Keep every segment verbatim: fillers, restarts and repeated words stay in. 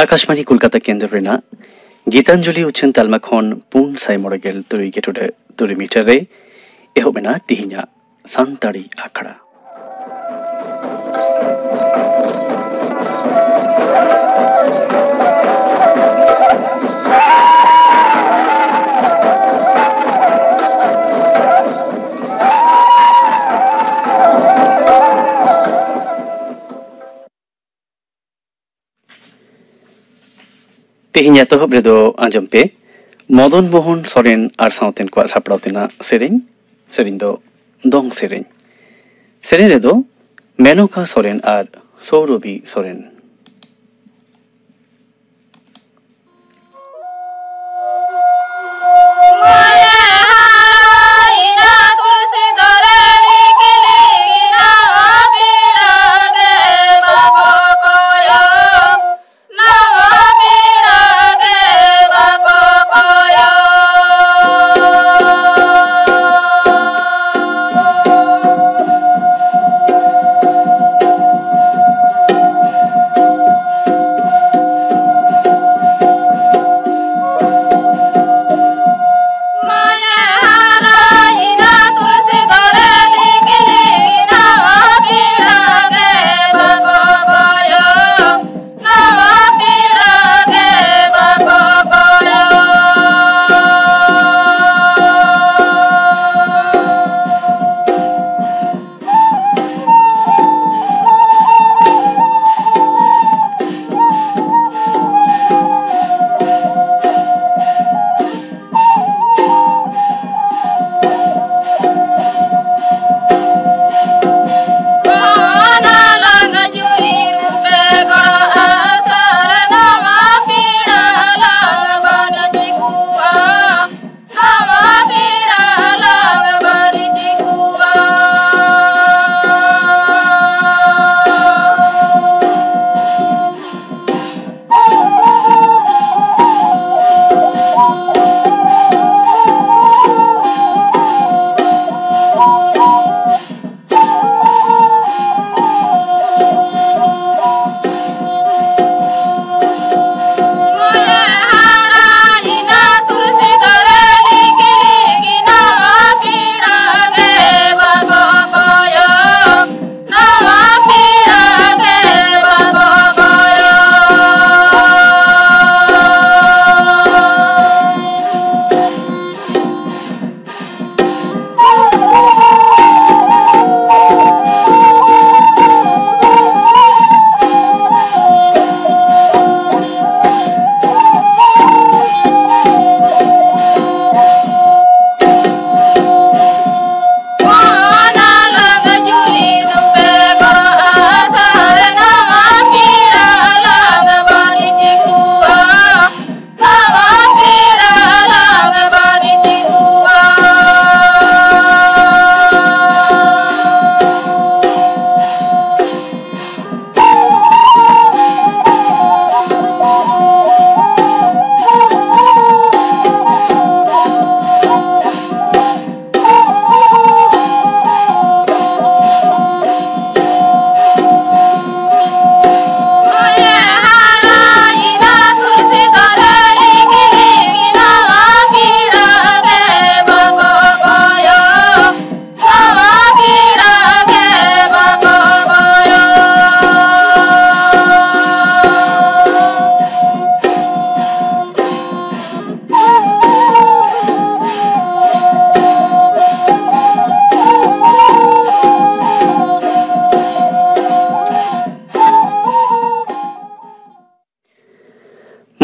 ᱟᱠᱟᱥᱵᱟᱬᱤ ᱠᱳᱞᱠᱟᱛᱟ ᱠᱮᱱᱫᱨᱚ ᱨᱮᱱᱟᱜ ᱜᱤᱛᱟᱧᱡᱚᱞᱤ ᱩᱪᱷᱟᱹᱱ ᱛᱟᱞᱢᱟ ᱠᱷᱚᱱ ᱯᱩᱱ ᱥᱟᱭ ᱢᱚᱬᱮ ᱜᱮᱞ ᱛᱩᱨᱩᱭ ᱜᱮ ᱴᱩᱰᱟᱹᱜ ᱛᱩᱨᱩᱭ ᱢᱤᱴᱟᱨ ᱨᱮ ᱮᱦᱚᱵ ᱮᱱᱟ ᱛᱤᱦᱤᱧᱟᱜ ᱥᱟᱱᱛᱟᱲᱤ ᱟᱠᱷᱲᱟ᱾ ᱛᱮᱦᱮᱧ ᱮᱛᱚᱦᱚᱵ ᱨᱮᱫᱚ ᱟᱸᱡᱚᱢ ᱯᱮ ᱢᱚᱫᱚᱱ ᱢᱳᱦᱚᱱ ᱥᱚᱨᱮᱱ ᱟᱨ ᱥᱟᱶᱛᱮᱱ ᱠᱚᱣᱟᱜ ᱥᱟᱯᱲᱟᱣ ᱛᱮᱱᱟᱜ ᱥᱮᱨᱮᱧ᱾ ᱥᱮᱨᱮᱧ ᱫᱚ ᱫᱚᱝ ᱥᱮᱨᱮᱧ᱾ ᱥᱮᱨᱮᱧ ᱨᱮᱫᱚ ᱢᱮᱱᱚᱠᱟ ᱥᱚᱨᱮᱱ ᱟᱨ ᱥᱳᱣᱨᱚᱵᱷᱤ ᱥᱚᱨᱮᱱ᱾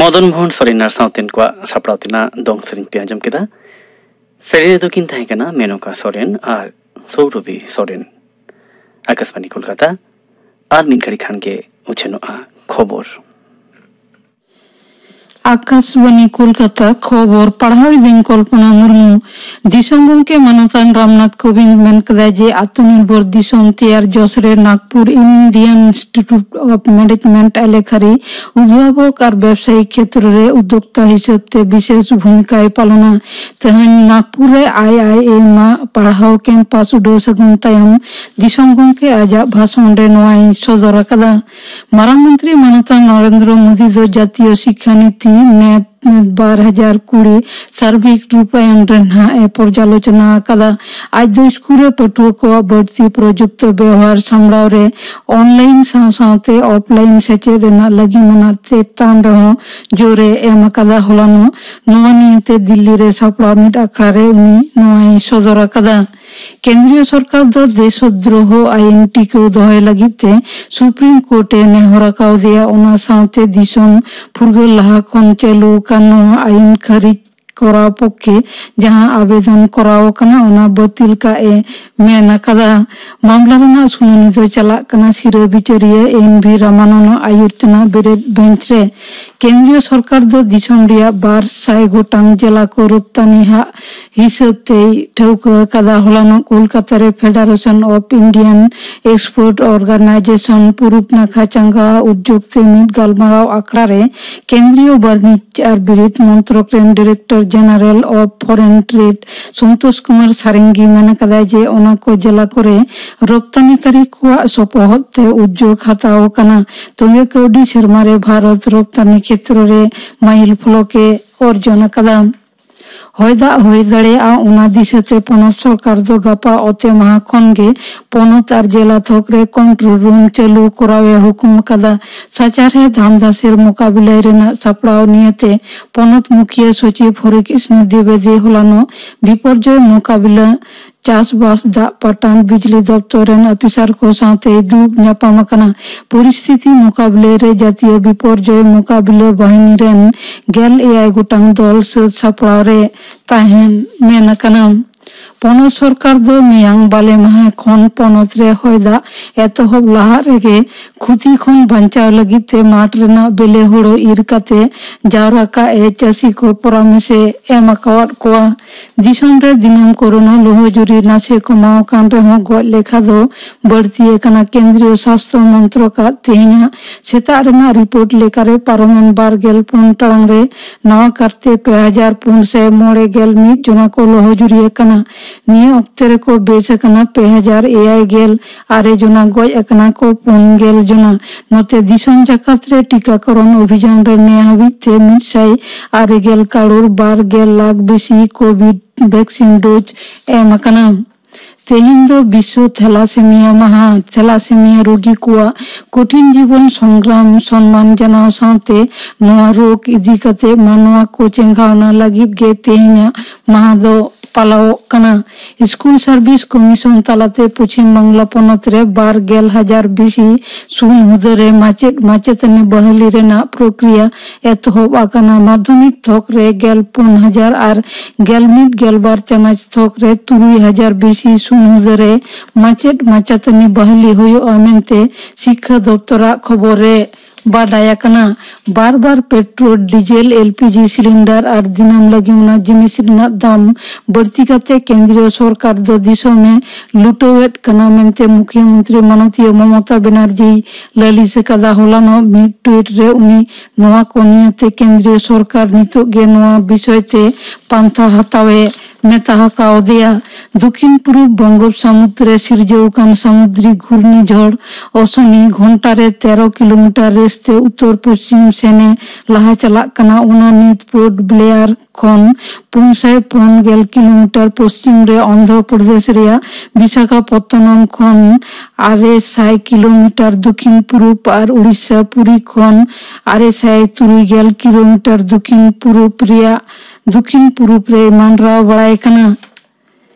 ᱢᱚᱫᱚᱱ ᱢᱳᱦᱚᱱ ᱥᱚᱨᱮᱱ ᱟᱨ ᱥᱟᱶᱛᱮᱱ ᱠᱚᱣᱟᱜ ᱥᱟᱯᱲᱟᱣ ᱛᱮᱱᱟᱜ ᱫᱚᱝ ᱥᱮᱨᱮᱧ ᱯᱮ ᱟᱸᱡᱚᱢ ᱠᱮᱫᱟ᱾ ᱥᱮᱨᱮᱧ ᱨᱮᱫᱚ ᱠᱤᱱ ᱛᱟᱦᱮᱸ ᱠᱟᱱᱟ ᱢᱮᱱᱚᱠᱟ ᱥᱚᱨᱮᱱ ᱟᱨ ᱥᱳᱣᱨᱚᱵᱷᱤ ᱥᱚᱨᱮᱱ᱾ ᱟᱠᱟᱥᱵᱟᱱᱤ ᱠᱳᱞᱠᱟᱛᱟ᱾ ᱟᱨ ᱢᱤᱫ ᱜᱷᱟᱹᱲᱤ ᱠᱷᱟᱱ ᱜᱮ ᱩᱪᱷᱟᱹᱱᱚᱜᱼᱟ ᱠᱷᱚᱵᱚᱨ᱾ ᱟᱠᱟᱥᱵᱟᱱᱤ ᱠᱳᱞᱠᱟᱛᱟ, ᱠᱷᱚᱵᱚᱨ ᱯᱟᱲᱦᱟᱣ ᱮᱫᱟᱹᱧ ᱠᱚᱞᱯᱚᱱᱟ ᱢᱩᱨᱢᱩ᱾ ᱫᱤᱥᱚᱢ ᱜᱚᱢᱠᱮ ᱢᱟᱱᱚᱛᱟᱱ ᱨᱟᱢᱱᱟᱛᱷ ᱠᱳᱵᱤᱱᱫᱽ ᱢᱮᱱ ᱠᱮᱫᱟᱭ ᱡᱮ ᱟᱛᱢᱚᱱᱤᱨᱵᱷᱚᱨ ᱫᱤᱥᱚᱢ ᱛᱮᱭᱟᱨ ᱡᱚᱥ ᱨᱮ Nagpur Indian Institute of Management ᱮᱞᱮᱠᱷᱟᱨᱤ ᱩᱫᱵᱷᱟᱵᱚᱠ ᱟᱨ ᱵᱮᱵᱽᱥᱟᱭᱤᱠ ᱠᱷᱮᱛᱨᱚ ᱨᱮ ᱩᱫᱽᱫᱳᱠᱛᱟ ᱦᱤᱥᱟᱹᱵ ᱛᱮ ᱵᱤᱥᱮᱥ ᱵᱷᱩᱢᱤᱠᱟᱭ ᱯᱟᱞᱚᱱᱟ᱾ ᱛᱮᱦᱮᱧ ᱱᱟᱜᱽᱯᱩᱨ ᱨᱮ ᱟᱭ ᱟᱭ ᱮᱢ ᱟᱜ ᱯᱟᱲᱦᱟᱣ ᱠᱮᱢᱯᱟᱥ ᱩᱰᱟᱹᱣ ᱥᱟᱹᱜᱩᱱ ᱛᱟᱭᱚᱢ ᱫᱤᱥᱚᱢ ᱜᱚᱢᱠᱮ ᱟᱡᱟᱜ ᱵᱷᱟᱥᱚᱱ ᱨᱮ ᱱᱚᱣᱟᱭ ᱥᱚᱫᱚᱨ ᱟᱠᱟᱫᱟ᱾ ᱢᱟᱨᱟᱝ ᱢᱚᱱᱛᱨᱤ ᱢᱟᱱᱚᱛᱟᱱ ᱱᱚᱨᱮᱱᱫᱨᱚ ᱢᱳᱫᱤ ᱫᱚ ᱡᱟᱛᱤᱭᱚ ᱥᱤᱠᱠᱷᱟ ᱱᱤᱛᱤ ᱱᱮᱯ ᱵᱟᱨ ᱦᱟᱡᱟᱨ ᱠᱩᱲᱤ ᱥᱟᱨᱵᱤᱠ ᱨᱩᱯᱟᱭᱚᱱ ᱨᱮ ᱱᱟᱦᱟᱜ ᱮ ᱯᱚᱨᱡᱟᱞᱳᱪᱚᱱᱟ ᱟᱠᱟᱫᱟ᱾ ᱟᱡ ᱫᱚ ᱥᱠᱩᱞ ᱨᱮ ᱯᱟᱹᱴᱷᱩᱣᱟᱹ ᱠᱚᱣᱟᱜ ᱵᱟᱹᱲᱛᱤ ᱯᱨᱚᱡᱩᱠᱛᱤ ᱵᱮᱣᱦᱟᱨ ᱥᱟᱢᱵᱲᱟᱣ ᱨᱮ ᱚᱱᱞᱟᱭᱤᱱ ᱥᱟᱶ ᱥᱟᱶᱛᱮ ᱚᱯᱷᱞᱟᱭᱤᱱ ᱥᱮᱪᱮᱫ ᱨᱮᱱᱟᱜ ᱞᱟᱹᱜᱤᱫ ᱢᱮᱱᱟᱜ ᱛᱮᱛᱟᱱ ᱨᱮᱦᱚᱸ ᱡᱳᱨ ᱮ ᱮᱢ ᱟᱠᱟᱫᱟ᱾ ᱦᱚᱞᱟᱱᱚᱜ ᱱᱚᱣᱟ ᱱᱤᱭᱟᱹᱛᱮ ᱫᱤᱞᱞᱤ ᱨᱮ ᱥᱟᱯᱲᱟᱣ ᱢᱤᱫ ᱟᱠᱷᱲᱟ ᱨᱮ ᱩᱱᱤ ᱱᱚᱣᱟᱭ ᱥᱚᱫᱚᱨ ᱟᱠᱟᱫᱟ᱾ ᱠᱮᱱᱫᱨᱤᱭᱚ ᱥᱚᱨᱠᱟᱨ ᱫᱚ ᱫᱮᱥᱫᱨᱳᱦᱚ ᱟᱭᱤᱱ ᱴᱤᱠᱟᱹᱣ ᱫᱚᱦᱚᱭ ᱞᱟᱹᱜᱤᱫ ᱛᱮ ᱥᱩᱯᱨᱤᱢ ᱠᱳᱨᱴ ᱮ ᱱᱮᱦᱚᱨ ᱟᱠᱟᱣᱫᱮᱭᱟ᱾ ᱚᱱᱟ ᱥᱟᱶᱛᱮ ᱫᱤᱥᱚᱢ ᱯᱷᱩᱨᱜᱟᱹᱞ ᱞᱟᱦᱟ ᱠᱷᱚᱱ ᱪᱟᱹᱞᱩ ᱟᱠᱟᱱ ᱱᱚᱣᱟ ᱟᱭᱤᱱ ᱠᱷᱟᱹᱨᱤᱡ ᱠᱚᱨᱟᱣ ᱯᱚᱠᱠᱷᱮ ᱡᱟᱦᱟᱸ ᱟᱵᱮᱫᱚᱱ ᱠᱚᱨᱟᱣ ᱟᱠᱟᱱᱟ, ᱚᱱᱟ ᱵᱟᱹᱛᱤᱞ ᱠᱟᱜ ᱮ ᱢᱮᱱ ᱟᱠᱟᱫᱟ᱾ ᱢᱟᱢᱞᱟ ᱨᱮᱱᱟᱜ ᱥᱩᱱᱟᱹᱱᱤ ᱫᱚ ᱪᱟᱞᱟᱜ ᱠᱟᱱᱟ ᱥᱤᱨᱟᱹ ᱵᱤᱪᱟᱹᱨᱤᱭᱟᱹ ᱮᱱ ᱵᱷᱤ ᱨᱟᱢᱟᱱᱚᱱ ᱟᱹᱭᱩᱨ ᱛᱮᱱᱟᱜ ᱵᱮᱨᱮᱫ ᱵᱮᱧᱪ ᱨᱮ᱾ ᱠᱮᱱᱫᱨᱤᱭᱚ ᱥᱚᱨᱠᱟᱨ ᱫᱚ ᱫᱤᱥᱚᱢ ᱨᱮᱭᱟᱜ ᱵᱟᱨ ᱥᱟᱭ ᱜᱚᱴᱟᱝ ᱡᱮᱞᱟ ᱠᱚ ᱨᱚᱯᱛᱟᱱᱤ ᱦᱟᱜ ᱦᱤᱥᱟᱹᱵ ᱛᱮᱭ ᱴᱷᱟᱹᱣᱠᱟᱹ ᱟᱠᱟᱫᱟ᱾ ᱦᱚᱞᱟᱱᱚᱜ ᱠᱳᱞᱠᱟᱛᱟ ᱨᱮ Federation of Indian Export Organization ᱯᱩᱨᱩᱵ ᱱᱟᱠᱷᱟ ᱪᱟᱸᱜᱟ ᱩᱫᱽᱡᱳᱜᱽ ᱛᱮ ᱢᱤᱫ ᱜᱟᱞᱢᱟᱨᱟᱣ ᱟᱠᱷᱲᱟ ᱨᱮ ᱠᱮᱱᱫᱨᱤᱭᱚ ᱵᱟᱹᱱᱤᱡᱽ ᱟᱨ ᱵᱤᱨᱤᱫ ᱢᱚᱱᱛᱨᱚᱠ ᱨᱮᱱ Director General of Foreign Trade Santosh Kumar ᱥᱟᱨᱮᱝᱜᱤ ᱢᱮᱱ ᱟᱠᱟᱫᱟᱭ ᱡᱮ ᱚᱱᱟ ᱠᱚ ᱡᱮᱞᱟ ᱠᱚᱨᱮ ᱨᱚᱯᱛᱟᱱᱤᱠᱟᱨᱤ ᱠᱚᱣᱟᱜ ᱥᱚᱯᱚᱦᱚᱫ ᱛᱮ ᱩᱫᱽᱡᱳᱜᱽ ᱦᱟᱛᱟᱣ ᱟᱠᱟᱱᱟ᱾ ᱛᱚᱵᱮ ᱠᱟᱹᱣᱰᱤ ᱥᱮᱨᱢᱟ ᱨᱮ ᱵᱷᱟᱨᱚᱛ ᱨᱚᱯᱛᱟᱱᱤ ᱠᱷᱮᱛᱨᱚ ᱨᱮ ᱢᱟᱭᱤᱞ ᱯᱷᱚᱞᱚᱠ ᱮ ᱚᱨᱡᱚᱱ ᱟᱠᱟᱫᱟ᱾ ᱦᱚᱭ ᱫᱟᱜ ᱦᱩᱭ ᱫᱟᱲᱮᱭᱟᱜᱼᱟ, ᱚᱱᱟ ᱫᱤᱥᱟᱹᱛᱮ ᱯᱚᱱᱚᱛ ᱥᱚᱨᱠᱟᱨ ᱫᱚ ᱜᱟᱯᱟ ᱚᱛᱮ ᱢᱟᱦᱟ ᱠᱷᱚᱱ ᱜᱮ ᱯᱚᱱᱚᱛ ᱟᱨ ᱡᱮᱞᱟ ᱛᱷᱚᱠ ᱨᱮ control room ᱪᱟᱹᱞᱩ ᱠᱚᱨᱟᱣ ᱮ ᱦᱩᱠᱩᱢ ᱟᱠᱟᱫᱟ᱾ ᱥᱟᱪᱟᱨᱦᱮᱫ ᱦᱟᱢᱫᱟᱥᱮᱨ ᱢᱳᱠᱟᱵᱤᱞᱟᱭ ᱨᱮᱱᱟᱜ ᱥᱟᱯᱲᱟᱣ ᱱᱤᱭᱟᱹᱛᱮ ᱯᱚᱱᱚᱛ ᱢᱩᱠᱷᱤᱭᱟᱹ ᱥᱚᱪᱤᱵᱽ ᱦᱚᱨᱮ ᱠᱨᱤᱥᱱᱚ ᱫᱤᱵᱮᱫᱤ ᱦᱚᱞᱟᱱᱚᱜ ᱵᱤᱯᱚᱨᱡᱚᱭ ᱢᱳᱠᱟᱵᱤᱞᱟ ᱪᱟᱥᱵᱟᱥ, ᱫᱟᱜ ᱯᱟᱴᱟᱱ, ᱵᱤᱡᱽᱞᱤ ᱫᱚᱯᱛᱚᱨ ᱨᱮᱱ ᱚᱯᱷᱤᱥᱟᱨ ᱠᱚ ᱥᱟᱶᱛᱮᱭ ᱫᱩᱲᱩᱵ ᱧᱟᱯᱟᱢ ᱟᱠᱟᱱᱟ᱾ ᱯᱚᱨᱤᱥᱛᱷᱤᱛᱤ ᱢᱚᱠᱟᱵᱤᱞᱟᱹ ᱨᱮ ᱡᱟᱛᱤᱭᱚ ᱵᱤᱯᱚᱨᱡᱚᱭ ᱢᱚᱠᱟᱵᱤᱞᱟᱹ ᱵᱟᱦᱤᱱᱤ ᱨᱮᱱ ᱜᱮᱞ ᱮᱭᱟᱭ ᱜᱚᱴᱟᱝ ᱫᱚᱞ ᱥᱟᱹᱛ ᱥᱟᱯᱲᱟᱣ ᱨᱮ ᱛᱟᱦᱮᱱ ᱢᱮᱱ ᱟᱠᱟᱱᱟ᱾ ᱯᱚᱱᱚᱛ ᱥᱚᱨᱠᱟᱨ ᱫᱚ ᱢᱮᱭᱟᱝ ᱵᱟᱞᱮ ᱢᱟᱦᱟ ᱠᱷᱚᱱ ᱯᱚᱱᱚᱛ ᱨᱮ ᱦᱚᱭ ᱫᱟᱜ ᱮᱛᱚᱦᱚᱵ ᱞᱟᱦᱟᱜ ᱨᱮᱜᱮ ᱠᱷᱩᱛᱤ ᱠᱷᱚᱱ ᱵᱟᱧᱪᱟᱣ ᱞᱟᱹᱜᱤᱫ ᱛᱮ ᱢᱟᱴᱷ ᱨᱮᱱᱟᱜ ᱵᱮᱞᱮ ᱦᱳᱲᱳ ᱤᱨ ᱠᱟᱛᱮ ᱡᱟᱣᱨᱟ ᱠᱟᱜ ᱮ ᱪᱟᱹᱥᱤ ᱠᱚ ᱯᱚᱨᱟᱢᱮᱥ ᱮ ᱮᱢ ᱟᱠᱟᱣᱟᱫ ᱠᱚᱣᱟ᱾ ᱫᱤᱥᱚᱢ ᱨᱮ ᱫᱤᱱᱟᱹᱢ ᱠᱳᱨᱳᱱᱟ ᱞᱳᱦᱚᱡᱩᱨᱤ ᱱᱟᱥᱮ ᱠᱚᱢᱟᱣ ᱟᱠᱟᱱ ᱨᱮᱦᱚᱸ ᱜᱚᱡ ᱞᱮᱠᱷᱟ ᱫᱚ ᱵᱟᱹᱲᱛᱤ ᱟᱠᱟᱱᱟ᱾ ᱠᱮᱱᱫᱨᱤᱭᱚ ᱥᱟᱥᱛᱷᱚ ᱢᱚᱱᱛᱨᱚᱠᱟᱜ ᱛᱮᱦᱮᱧᱟᱜ ᱥᱮᱛᱟᱜ ᱨᱮᱱᱟᱜ ᱨᱤᱯᱳᱨᱴ ᱞᱮᱠᱟᱨᱮ ᱯᱟᱨᱚᱢᱮᱱ ᱵᱟᱨ ᱜᱮᱞ ᱯᱩᱱ ᱴᱟᱲᱟᱝ ᱨᱮ ᱱᱟᱣᱟ ᱠᱟᱨᱛᱮ ᱯᱮ ᱦᱟᱡᱟᱨ ᱯᱩᱱ ᱥᱟᱭ ᱢᱚᱬᱮ ᱜᱮᱞ ᱢᱤᱫ ᱡᱚᱱᱟ ᱠᱚ ᱞᱚᱦᱚᱡᱩᱨᱤ ᱟᱠᱟᱱᱟ᱾ ᱱᱤᱭᱟᱹ ᱚᱠᱛᱮ ᱨᱮᱠᱚ ᱵᱮᱥ ᱟᱠᱟᱱᱟ ᱯᱮ ᱦᱟᱡᱟᱨ ᱮᱭᱟᱭ ᱜᱮᱞ ᱟᱨᱮ ᱡᱚᱱᱟ, ᱜᱚᱡ ᱟᱠᱟᱱᱟ ᱠᱚ ᱯᱩᱱ ᱜᱮᱞ ᱡᱚᱱᱟ᱾ ᱱᱚᱛᱮ ᱫᱤᱥᱚᱢ ᱡᱟᱠᱟᱛ ᱨᱮ ᱴᱤᱠᱟᱠᱚᱨᱚᱱ ᱚᱵᱷᱤᱡᱟᱱ ᱨᱮ ᱱᱮ ᱦᱟᱹᱵᱤᱡ ᱛᱮ ᱢᱤᱫ ᱥᱟᱭ ᱟᱨᱮ ᱜᱮᱞ ᱠᱟᱨᱳᱲ ᱵᱟᱨ ᱜᱮᱞ ᱞᱟᱠᱷ ᱵᱮᱥᱤ ᱠᱳᱵᱷᱤᱰ ᱵᱷᱮᱠᱥᱤᱱ ᱰᱳᱡᱽ ᱮᱢ ᱟᱠᱟᱱᱟ᱾ ᱛᱮᱦᱮᱧ ᱫᱚ ᱵᱤᱥᱥᱚ ᱛᱷᱮᱞᱟᱥᱮᱢᱤᱭᱟ ᱢᱟᱦᱟ᱾ ᱛᱷᱮᱞᱟᱥᱮᱢᱤᱭᱟ ᱨᱳᱜᱤ ᱠᱚᱣᱟᱜ ᱠᱚᱴᱷᱤᱱ ᱡᱤᱵᱚᱱ ᱥᱚᱝᱜᱨᱟᱢ ᱥᱚᱱᱢᱟᱱ ᱡᱟᱱᱟᱣ ᱥᱟᱶᱛᱮ ᱱᱚᱣᱟ ᱨᱳᱜᱽ ᱤᱫᱤ ᱠᱟᱛᱮ ᱢᱟᱱᱣᱟ ᱠᱚ ᱪᱮᱸᱜᱷᱟᱣᱱᱟ ᱞᱟᱹᱜᱤᱫ ᱜᱮ ᱛᱮᱦᱮᱧᱟᱜ ᱢᱟᱦᱟ ᱫᱚ ᱯᱟᱞᱟᱣᱚᱜ ᱠᱟᱱᱟ᱾ ᱥᱠᱩᱞ ᱥᱟᱨᱵᱷᱤᱥ ᱠᱚᱢᱤᱥᱚᱱ ᱛᱟᱞᱟᱛᱮ ᱯᱚᱪᱷᱤᱢ ᱵᱟᱝᱞᱟ ᱯᱚᱱᱚᱛ ᱨᱮ ᱵᱟᱨ ᱜᱮᱞ ᱦᱟᱡᱟᱨ ᱵᱮᱥᱤ ᱥᱩᱱ ᱦᱩᱫᱟᱹ ᱨᱮ ᱢᱟᱪᱮᱫ ᱢᱟᱪᱮᱛᱟᱹᱱᱤ ᱵᱟᱹᱦᱞᱤ ᱨᱮᱱᱟᱜ ᱯᱨᱚᱠᱨᱤᱭᱟ ᱮᱛᱚᱦᱚᱵ ᱟᱠᱟᱱᱟ᱾ ᱢᱟᱫᱽᱫᱷᱚᱢᱤᱠ ᱛᱷᱚᱠ ᱨᱮ ᱜᱮᱞ ᱯᱩᱱ ᱦᱟᱡᱟᱨ ᱟᱨ ᱜᱮᱞ ᱢᱤᱫ ᱜᱮᱞᱵᱟᱨ ᱪᱟᱱᱟᱪ ᱛᱷᱚᱠ ᱨᱮ ᱛᱩᱨᱩᱭ ᱦᱟᱡᱟᱨ ᱵᱮᱥᱤ ᱥᱩᱱ ᱦᱩᱫᱟᱹ ᱨᱮ ᱢᱟᱪᱮᱫ ᱢᱟᱪᱮᱛᱟᱹᱱᱤ ᱵᱟᱹᱦᱞᱤ ᱦᱩᱭᱩᱜᱼᱟ ᱢᱮᱱᱛᱮ ᱥᱤᱠᱠᱷᱟ ᱫᱚᱯᱛᱚᱨᱟᱜ ᱠᱷᱚᱵᱚᱨ ᱨᱮ ᱵᱟᱰᱟᱭ ᱟᱠᱟᱱᱟ᱾ ᱵᱟᱨ ᱵᱟᱨ petrol, diesel, L P G cylinder ᱟᱨ ᱫᱤᱱᱟᱹᱢ ᱞᱟᱹᱜᱤᱫ ᱚᱱᱟ ᱡᱤᱱᱤᱥ ᱨᱮᱱᱟᱜ ᱫᱟᱢ ᱵᱟᱹᱲᱛᱤ ᱠᱟᱛᱮ ᱠᱮᱱᱫᱨᱤᱭᱚ ᱥᱚᱨᱠᱟᱨ ᱫᱚ ᱫᱤᱥᱚᱢ ᱮ ᱞᱩᱴᱟᱹᱣᱮᱫ ᱠᱟᱱᱟ ᱢᱮᱱᱛᱮ ᱢᱩᱠᱷᱭᱟᱹ ᱢᱚᱱᱛᱨᱤ ᱢᱟᱱᱚᱛᱤᱭᱟᱹ ᱢᱚᱢᱚᱛᱟ ᱵᱮᱱᱟᱨᱡᱤᱭ ᱞᱟᱹᱞᱤᱥ ᱟᱠᱟᱫᱟ᱾ ᱦᱚᱞᱟᱱᱚᱜ ᱢᱤᱫ ᱴᱩᱭᱤᱴ ᱨᱮ ᱩᱱᱤ ᱱᱚᱣᱟ ᱠᱚ ᱱᱤᱭᱟᱹᱛᱮ ᱠᱮᱱᱫᱨᱤᱭᱚ ᱥᱚᱨᱠᱟᱨ ᱱᱤᱛᱚᱜ ᱜᱮ ᱱᱚᱣᱟ ᱵᱤᱥᱚᱭ ᱛᱮ ᱯᱟᱱᱛᱷᱟ ᱦᱟᱛᱟᱣ ᱮ ᱢᱮᱛᱟ ᱟᱠᱟᱣᱫᱮᱭᱟ᱾ ᱫᱚᱠᱷᱤᱱ ᱯᱩᱨᱩᱵ ᱵᱚᱝᱜᱳᱯ ᱥᱟᱹᱢᱩᱫ ᱨᱮ ᱥᱤᱨᱡᱟᱹᱣ ᱟᱠᱟᱱ ᱥᱟᱢᱩᱫᱨᱤ ᱜᱷᱩᱨᱱᱤ ᱡᱷᱚᱲ ᱚᱥᱚᱱᱤ ᱜᱷᱚᱱᱴᱟ ᱨᱮ ᱛᱮᱨᱚ ᱠᱤᱞᱳᱢᱤᱴᱟᱨ ᱨᱟᱹᱥᱛᱮ ᱩᱛᱛᱚᱨ ᱯᱚᱪᱷᱤᱢ ᱥᱮᱱ ᱮ ᱞᱟᱦᱟ ᱪᱟᱞᱟᱜ ᱠᱟᱱᱟ᱾ ᱚᱱᱟ ᱱᱤᱛ ᱯᱳᱨᱴ ᱵᱞᱮᱭᱟᱨ ᱠᱷᱚᱱ ᱯᱩᱱ ᱥᱟᱭ ᱯᱩᱱ ᱜᱮᱞ ᱠᱤᱞᱳᱢᱤᱴᱟᱨ ᱯᱚᱪᱷᱤᱢ ᱨᱮ, ᱚᱱᱫᱷᱨᱚ ᱯᱨᱚᱫᱮᱥ ᱨᱮᱭᱟᱜ ᱵᱤᱥᱟᱠᱷᱟᱯᱚᱛᱛᱚᱱᱚᱢ ᱠᱷᱚᱱ ᱟᱨᱮ ᱥᱟᱭ ᱠᱤᱞᱳᱢᱤᱴᱟᱨ ᱫᱚᱠᱷᱤᱱ ᱯᱩᱨᱩᱵ ᱟᱨ ᱩᱲᱤᱥᱥᱟ ᱯᱩᱨᱤ ᱠᱷᱚᱱ ᱟᱨᱮ ᱥᱟᱭ ᱛᱩᱨᱩᱭ ᱜᱮᱞ ᱠᱤᱞᱳᱢᱤᱴᱟᱨ ᱫᱚᱠᱷᱤᱱ ᱯᱩᱨᱩᱵ ᱨᱮᱭᱟᱜ, ᱫᱚᱠᱷᱤᱱ ᱯᱩᱨᱩᱵ ᱨᱮ ᱢᱟᱱᱰᱨᱟᱣ ᱵᱟᱲᱟᱭ ᱠᱟᱱᱟ᱾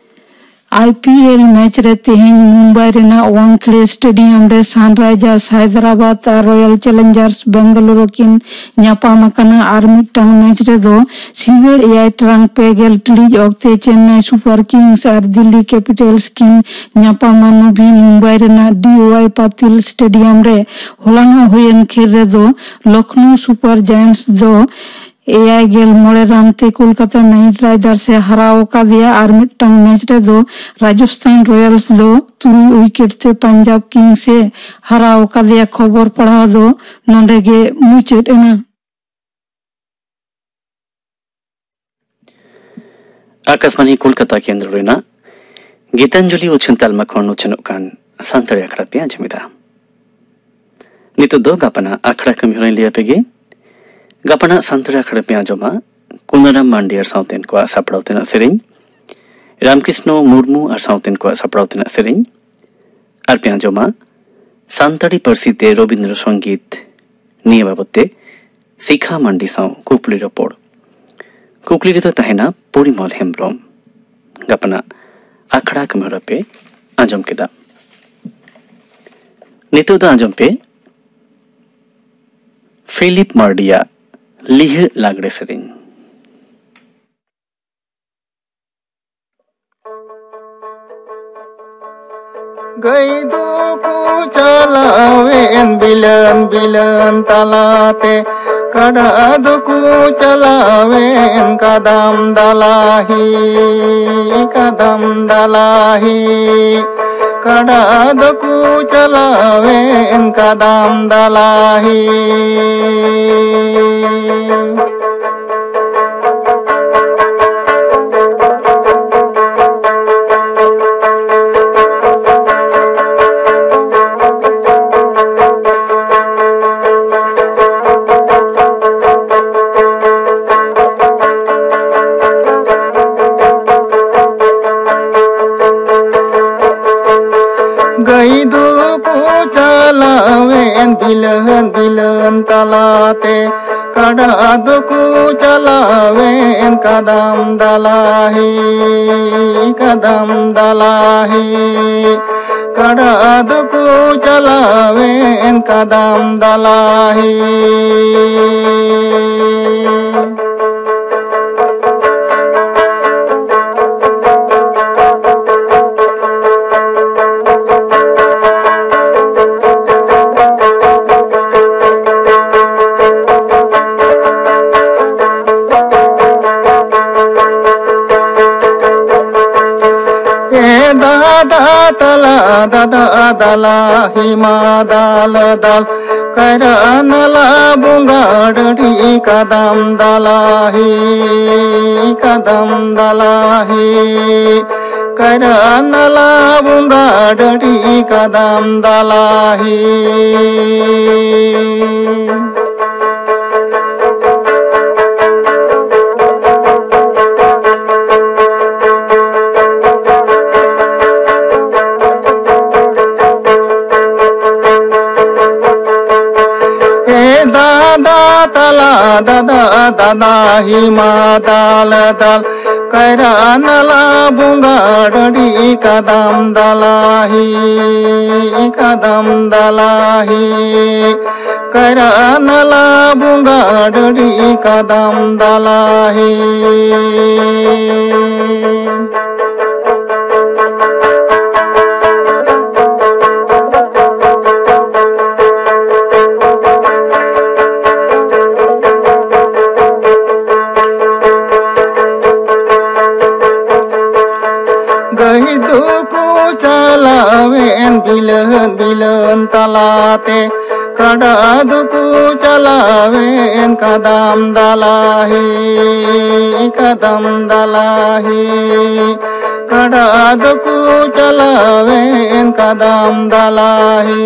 ᱟᱭ ᱯᱤ ᱮᱞ ᱢᱮᱪ ᱨᱮ ᱛᱮᱦᱮᱧ ᱢᱩᱢᱵᱟᱭ ᱨᱮᱱᱟᱜ ᱣᱟᱝᱠᱷᱮᱲᱮ ᱥᱴᱮᱰᱤᱭᱟᱢ ᱨᱮ ᱥᱟᱱᱨᱟᱭᱡᱟᱨᱥ ᱦᱟᱭᱫᱨᱟᱵᱟᱫ ᱟᱨ ᱨᱚᱭᱟᱞ ᱪᱮᱞᱮᱧᱡᱟᱨᱥ ᱵᱮᱝᱜᱟᱞᱩᱨᱩ ᱠᱤᱱ ᱧᱟᱯᱟᱢ ᱟᱠᱟᱱᱟ᱾ ᱟᱨ ᱢᱤᱫᱴᱟᱝ ᱢᱮᱪ ᱨᱮᱫᱚ ᱥᱤᱸᱜᱟᱹᱲ ᱮᱭᱟᱭ ᱴᱟᱲᱟᱝ ᱯᱮ ᱜᱮᱞ ᱴᱤᱲᱤᱡ ᱚᱠᱛᱮ ᱪᱮᱱᱱᱟᱭ ᱥᱩᱯᱟᱨ ᱠᱤᱝᱥ ᱟᱨ ᱫᱤᱞᱞᱤ ᱠᱮᱯᱤᱴᱟᱞᱥ ᱠᱤᱱ ᱧᱟᱯᱟᱢᱟ ᱱᱚᱵᱷᱤ ᱢᱩᱢᱵᱟᱭ ᱨᱮᱱᱟᱜ ᱰᱤ ᱳᱣᱟᱭ ᱯᱟᱛᱤᱞ ᱥᱴᱮᱰᱤᱭᱟᱢ ᱨᱮ᱾ ᱦᱚᱞᱟᱱᱚᱜ ᱦᱩᱭᱮᱱ ᱠᱷᱮᱞ ᱨᱮᱫᱚ ᱞᱚᱠᱷᱱᱚᱣ ᱥᱩᱯᱟᱨ ᱡᱟᱭᱮᱱᱴᱥ ᱫᱚ ᱮᱭᱟᱭ ᱜᱮᱞ ᱢᱚᱬᱮ ᱨᱟᱱ ᱛᱮ ᱠᱳᱞᱠᱟᱛᱟ ᱱᱟᱭᱤᱴ ᱨᱟᱭᱰᱟᱨᱥ ᱮ ᱦᱟᱨᱟᱣ ᱟᱠᱟᱫᱮᱭᱟ᱾ ᱟᱨ ᱢᱤᱫᱴᱟᱝ ᱢᱮᱪ ᱨᱮᱫᱚ ᱨᱟᱡᱚᱥᱛᱷᱟᱱ ᱨᱚᱭᱟᱞᱥ ᱫᱚ ᱛᱩᱨᱩᱭ ᱩᱭᱠᱮᱴ ᱛᱮ ᱯᱟᱧᱡᱟᱵᱽ ᱠᱤᱝᱥ ᱮ ᱦᱟᱨᱟᱣ ᱟᱠᱟᱫᱮᱭᱟ᱾ ᱠᱷᱚᱵᱚᱨ ᱯᱟᱲᱦᱟᱣ ᱫᱚ ᱱᱚᱰᱮ ᱜᱮ ᱢᱩᱪᱟᱹᱫ ᱮᱱᱟ᱾ ᱟᱠᱟᱥᱵᱟᱱᱤ ᱠᱳᱞᱠᱟᱛᱟ ᱠᱮᱱᱫᱨᱚ ᱨᱮᱱᱟᱜ ᱜᱤᱛᱟᱧᱡᱚᱞᱤ ᱩᱪᱷᱟᱹᱱ ᱛᱟᱞᱢᱟ ᱠᱷᱚᱱ ᱩᱪᱷᱟᱹᱱᱚᱜ ᱠᱟᱱ ᱥᱟᱱᱛᱟᱲᱤ ᱟᱠᱷᱲᱟ ᱯᱮ ᱟᱸᱡᱚᱢᱮᱫᱟ᱾ ᱱᱤᱛᱚᱜ ᱫᱚ ᱜᱟᱯᱟᱱᱟᱜ ᱟᱠᱷᱲᱟ ᱠᱟᱹᱢᱤ ᱦᱚᱨᱟᱧ ᱞᱟᱹᱭ ᱟᱯᱮ ᱜᱮ᱾ ᱜᱟᱯᱟᱱᱟᱜ ᱥᱟᱱᱛᱟᱲᱤ ᱟᱠᱷᱲᱟ ᱯᱮ ᱟᱸᱡᱚᱢᱟ ᱠᱩᱱᱟᱨᱟᱢ ᱢᱟᱱᱰᱤ ᱟᱨ ᱥᱟᱶᱛᱮᱱ ᱠᱚᱣᱟᱜ ᱥᱟᱯᱲᱟᱣ ᱛᱮᱱᱟᱜ ᱥᱮᱨᱮᱧ, ᱨᱟᱢᱠᱨᱤᱥᱱᱚ ᱢᱩᱨᱢᱩ ᱟᱨ ᱥᱟᱶᱛᱮᱱ ᱠᱚᱣᱟᱜ ᱥᱟᱯᱲᱟᱣ ᱛᱮᱱᱟᱜ ᱥᱮᱨᱮᱧ, ᱟᱨ ᱯᱮ ᱟᱸᱡᱚᱢᱟ ᱥᱟᱱᱛᱟᱲᱤ ᱯᱟᱹᱨᱥᱤ ᱛᱮ ᱨᱚᱵᱤᱱᱫᱨᱚ ᱥᱚᱝᱜᱤᱛ᱾ ᱱᱤᱭᱟᱹ ᱵᱟᱵᱚᱛ ᱛᱮ ᱥᱤᱠᱷᱟ ᱢᱟᱱᱰᱤ ᱥᱟᱶ ᱠᱩᱠᱞᱤ ᱨᱚᱯᱚᱲ᱾ ᱠᱩᱠᱞᱤ ᱨᱮᱫᱚ ᱛᱟᱦᱮᱱᱟ ᱯᱚᱨᱤᱢᱚᱞ ᱦᱮᱢᱵᱨᱚᱢ᱾ ᱜᱟᱯᱟᱱᱟᱜ ᱟᱠᱷᱲᱟ ᱠᱟᱹᱢᱤᱦᱚᱨᱟ ᱯᱮ ᱟᱸᱡᱚᱢ ᱠᱮᱫᱟ᱾ ᱱᱤᱛᱚᱜ ᱫᱚ ᱟᱸᱡᱚᱢ ᱯᱮ ᱯᱷᱤᱞᱤᱯ ᱢᱟᱨᱰᱤᱭᱟᱜ ᱞᱤᱦᱟᱹ ᱞᱟᱜᱽᱲᱮ ᱥᱮᱨᱮᱧ᱾ ᱜᱟᱹᱭ ᱫᱚᱠᱚ ᱪᱟᱞᱟᱣᱮᱱ ᱵᱤᱞᱟᱹᱱ ᱵᱤᱞᱟᱹᱱ ᱛᱟᱞᱟᱛᱮ, ᱠᱟᱰᱟ ᱫᱚᱠᱚ ᱪᱟᱞᱟᱣᱮᱱ ᱠᱟᱫᱟᱢ ᱫᱟᱞᱟᱦᱤ, ᱠᱟᱫᱟᱢ ᱫᱟᱞᱟᱦᱤ᱾ ᱠᱟᱰᱟ ᱫᱚᱠᱚ ᱪᱟᱞᱟᱣᱮᱱ ᱠᱟᱫᱟᱢ ᱫᱟᱞᱟᱦᱤ᱾ ᱜᱟᱹᱭ ᱫᱚᱠᱚ ᱪᱟᱞᱟᱣᱮᱱ ᱵᱤᱞᱟᱹᱱ ᱵᱤᱞᱟᱹᱱ ᱛᱟᱞᱟᱛᱮ, ᱠᱟᱰᱟ ᱫᱚᱠᱚ ᱪᱟᱞᱟᱣᱮᱱ ᱠᱟᱫᱟᱢ ᱫᱟᱞᱟᱦᱤ, ᱠᱟᱫᱟᱢ ᱫᱟᱞᱟᱦᱤ᱾ ᱠᱟᱰᱟ ᱫᱚᱠᱚ ᱪᱟᱞᱟᱣᱮᱱ ᱠᱟᱫᱟᱢ ᱫᱟᱞᱟᱦᱤ᱾ ᱮ ᱫᱟᱫᱟ ᱛᱟᱞᱟ, ᱫᱟᱫᱟ ᱫᱟᱞᱟ, ᱦᱤᱢᱟ ᱫᱟᱞ ᱫᱟᱞ, ᱠᱟᱭᱨᱟ ᱱᱟᱞᱟ ᱵᱚᱸᱜᱟ ᱰᱟᱹᱰᱤ ᱠᱟᱫᱟᱢ ᱫᱟᱞᱟᱦᱤ, ᱠᱟᱫᱟᱢ ᱫᱟᱞᱟᱦᱤ᱾ ᱠᱟᱭᱨᱟ ᱱᱟᱞᱟ ᱵᱚᱸᱜᱟ ᱰᱟᱹᱰᱤ ᱠᱟᱫᱟᱢ ᱫᱟᱞᱟᱦᱤ᱾ ᱮ ᱫᱟᱫᱟ ᱛᱟᱞᱟ, ᱫᱟᱫᱟ, ᱫᱟᱫᱟ, ᱦᱤᱢᱟ ᱫᱟᱞ ᱫᱟᱞ, ᱠᱟᱭᱨᱟ ᱱᱟᱞᱟ ᱵᱚᱸᱜᱟ ᱰᱟᱹᱰᱤ ᱠᱟᱫᱟᱢ ᱫᱟᱞᱟᱦᱤ, ᱠᱟᱫᱟᱢ ᱫᱟᱞᱟᱦᱤ᱾ ᱠᱟᱭᱨᱟ ᱱᱟᱞᱟ ᱵᱚᱸᱜᱟ ᱰᱟᱹᱰᱤ ᱠᱟᱫᱟᱢ ᱫᱟᱞᱟᱦᱤ᱾ ᱜᱟᱹᱭ ᱫᱚᱠᱚ ᱪᱟᱞᱟᱣᱮᱱ ᱵᱤᱞᱟᱹᱱ ᱵᱤᱞᱟᱹᱱ ᱛᱟᱞᱟᱛᱮ, ᱠᱟᱰᱟ ᱫᱚᱠᱚ ᱪᱟᱞᱟᱣᱮᱱ ᱠᱟᱫᱟᱢ ᱫᱟᱞᱟᱦᱤ, ᱠᱟᱫᱟᱢ ᱫᱟᱞᱟᱦᱤ᱾ ᱠᱟᱰᱟ ᱫᱚᱠᱚ ᱪᱟᱞᱟᱣᱮᱱ ᱠᱟᱫᱟᱢ ᱫᱟᱞᱟᱦᱤ᱾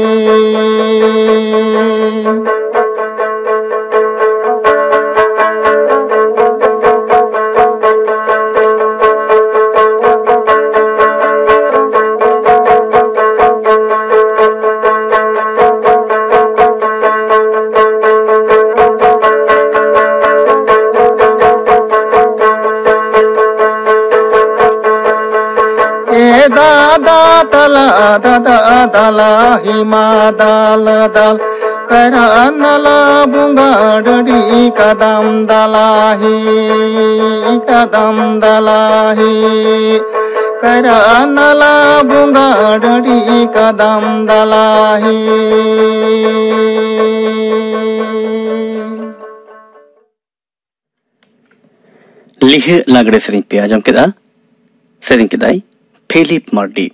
ᱫᱟᱞᱟ ᱫᱟᱫᱟ ᱫᱟᱞᱟ ᱦᱤᱢᱟ ᱫᱟᱞ ᱫᱟᱞ ᱠᱟᱨᱟᱱᱟᱞᱟ ᱵᱚᱸᱜᱟ ᱰᱟᱹᱰᱤ ᱠᱟᱫᱟᱢ ᱫᱟᱞᱟ ᱦᱤ ᱠᱟᱫᱟᱢ ᱫᱟᱞᱟ ᱦᱤ ᱠᱟᱨᱟᱱᱟᱞᱟ ᱵᱚᱸᱜᱟ ᱰᱟᱹᱰᱤ ᱠᱟᱫᱟᱢ ᱫᱟᱞᱟ ᱦᱤ᱾ ᱞᱤᱦᱟᱹ ᱞᱟᱜᱽᱲᱮ ᱥᱮᱨᱮᱧ ᱯᱮ ᱟᱸᱡᱚᱢ ᱠᱮᱫᱟ᱾ ᱥᱮᱨᱮᱧ ᱠᱮᱫᱟᱭ ᱯᱷᱤᱞᱤᱯ ᱢᱟᱨᱰᱤ᱾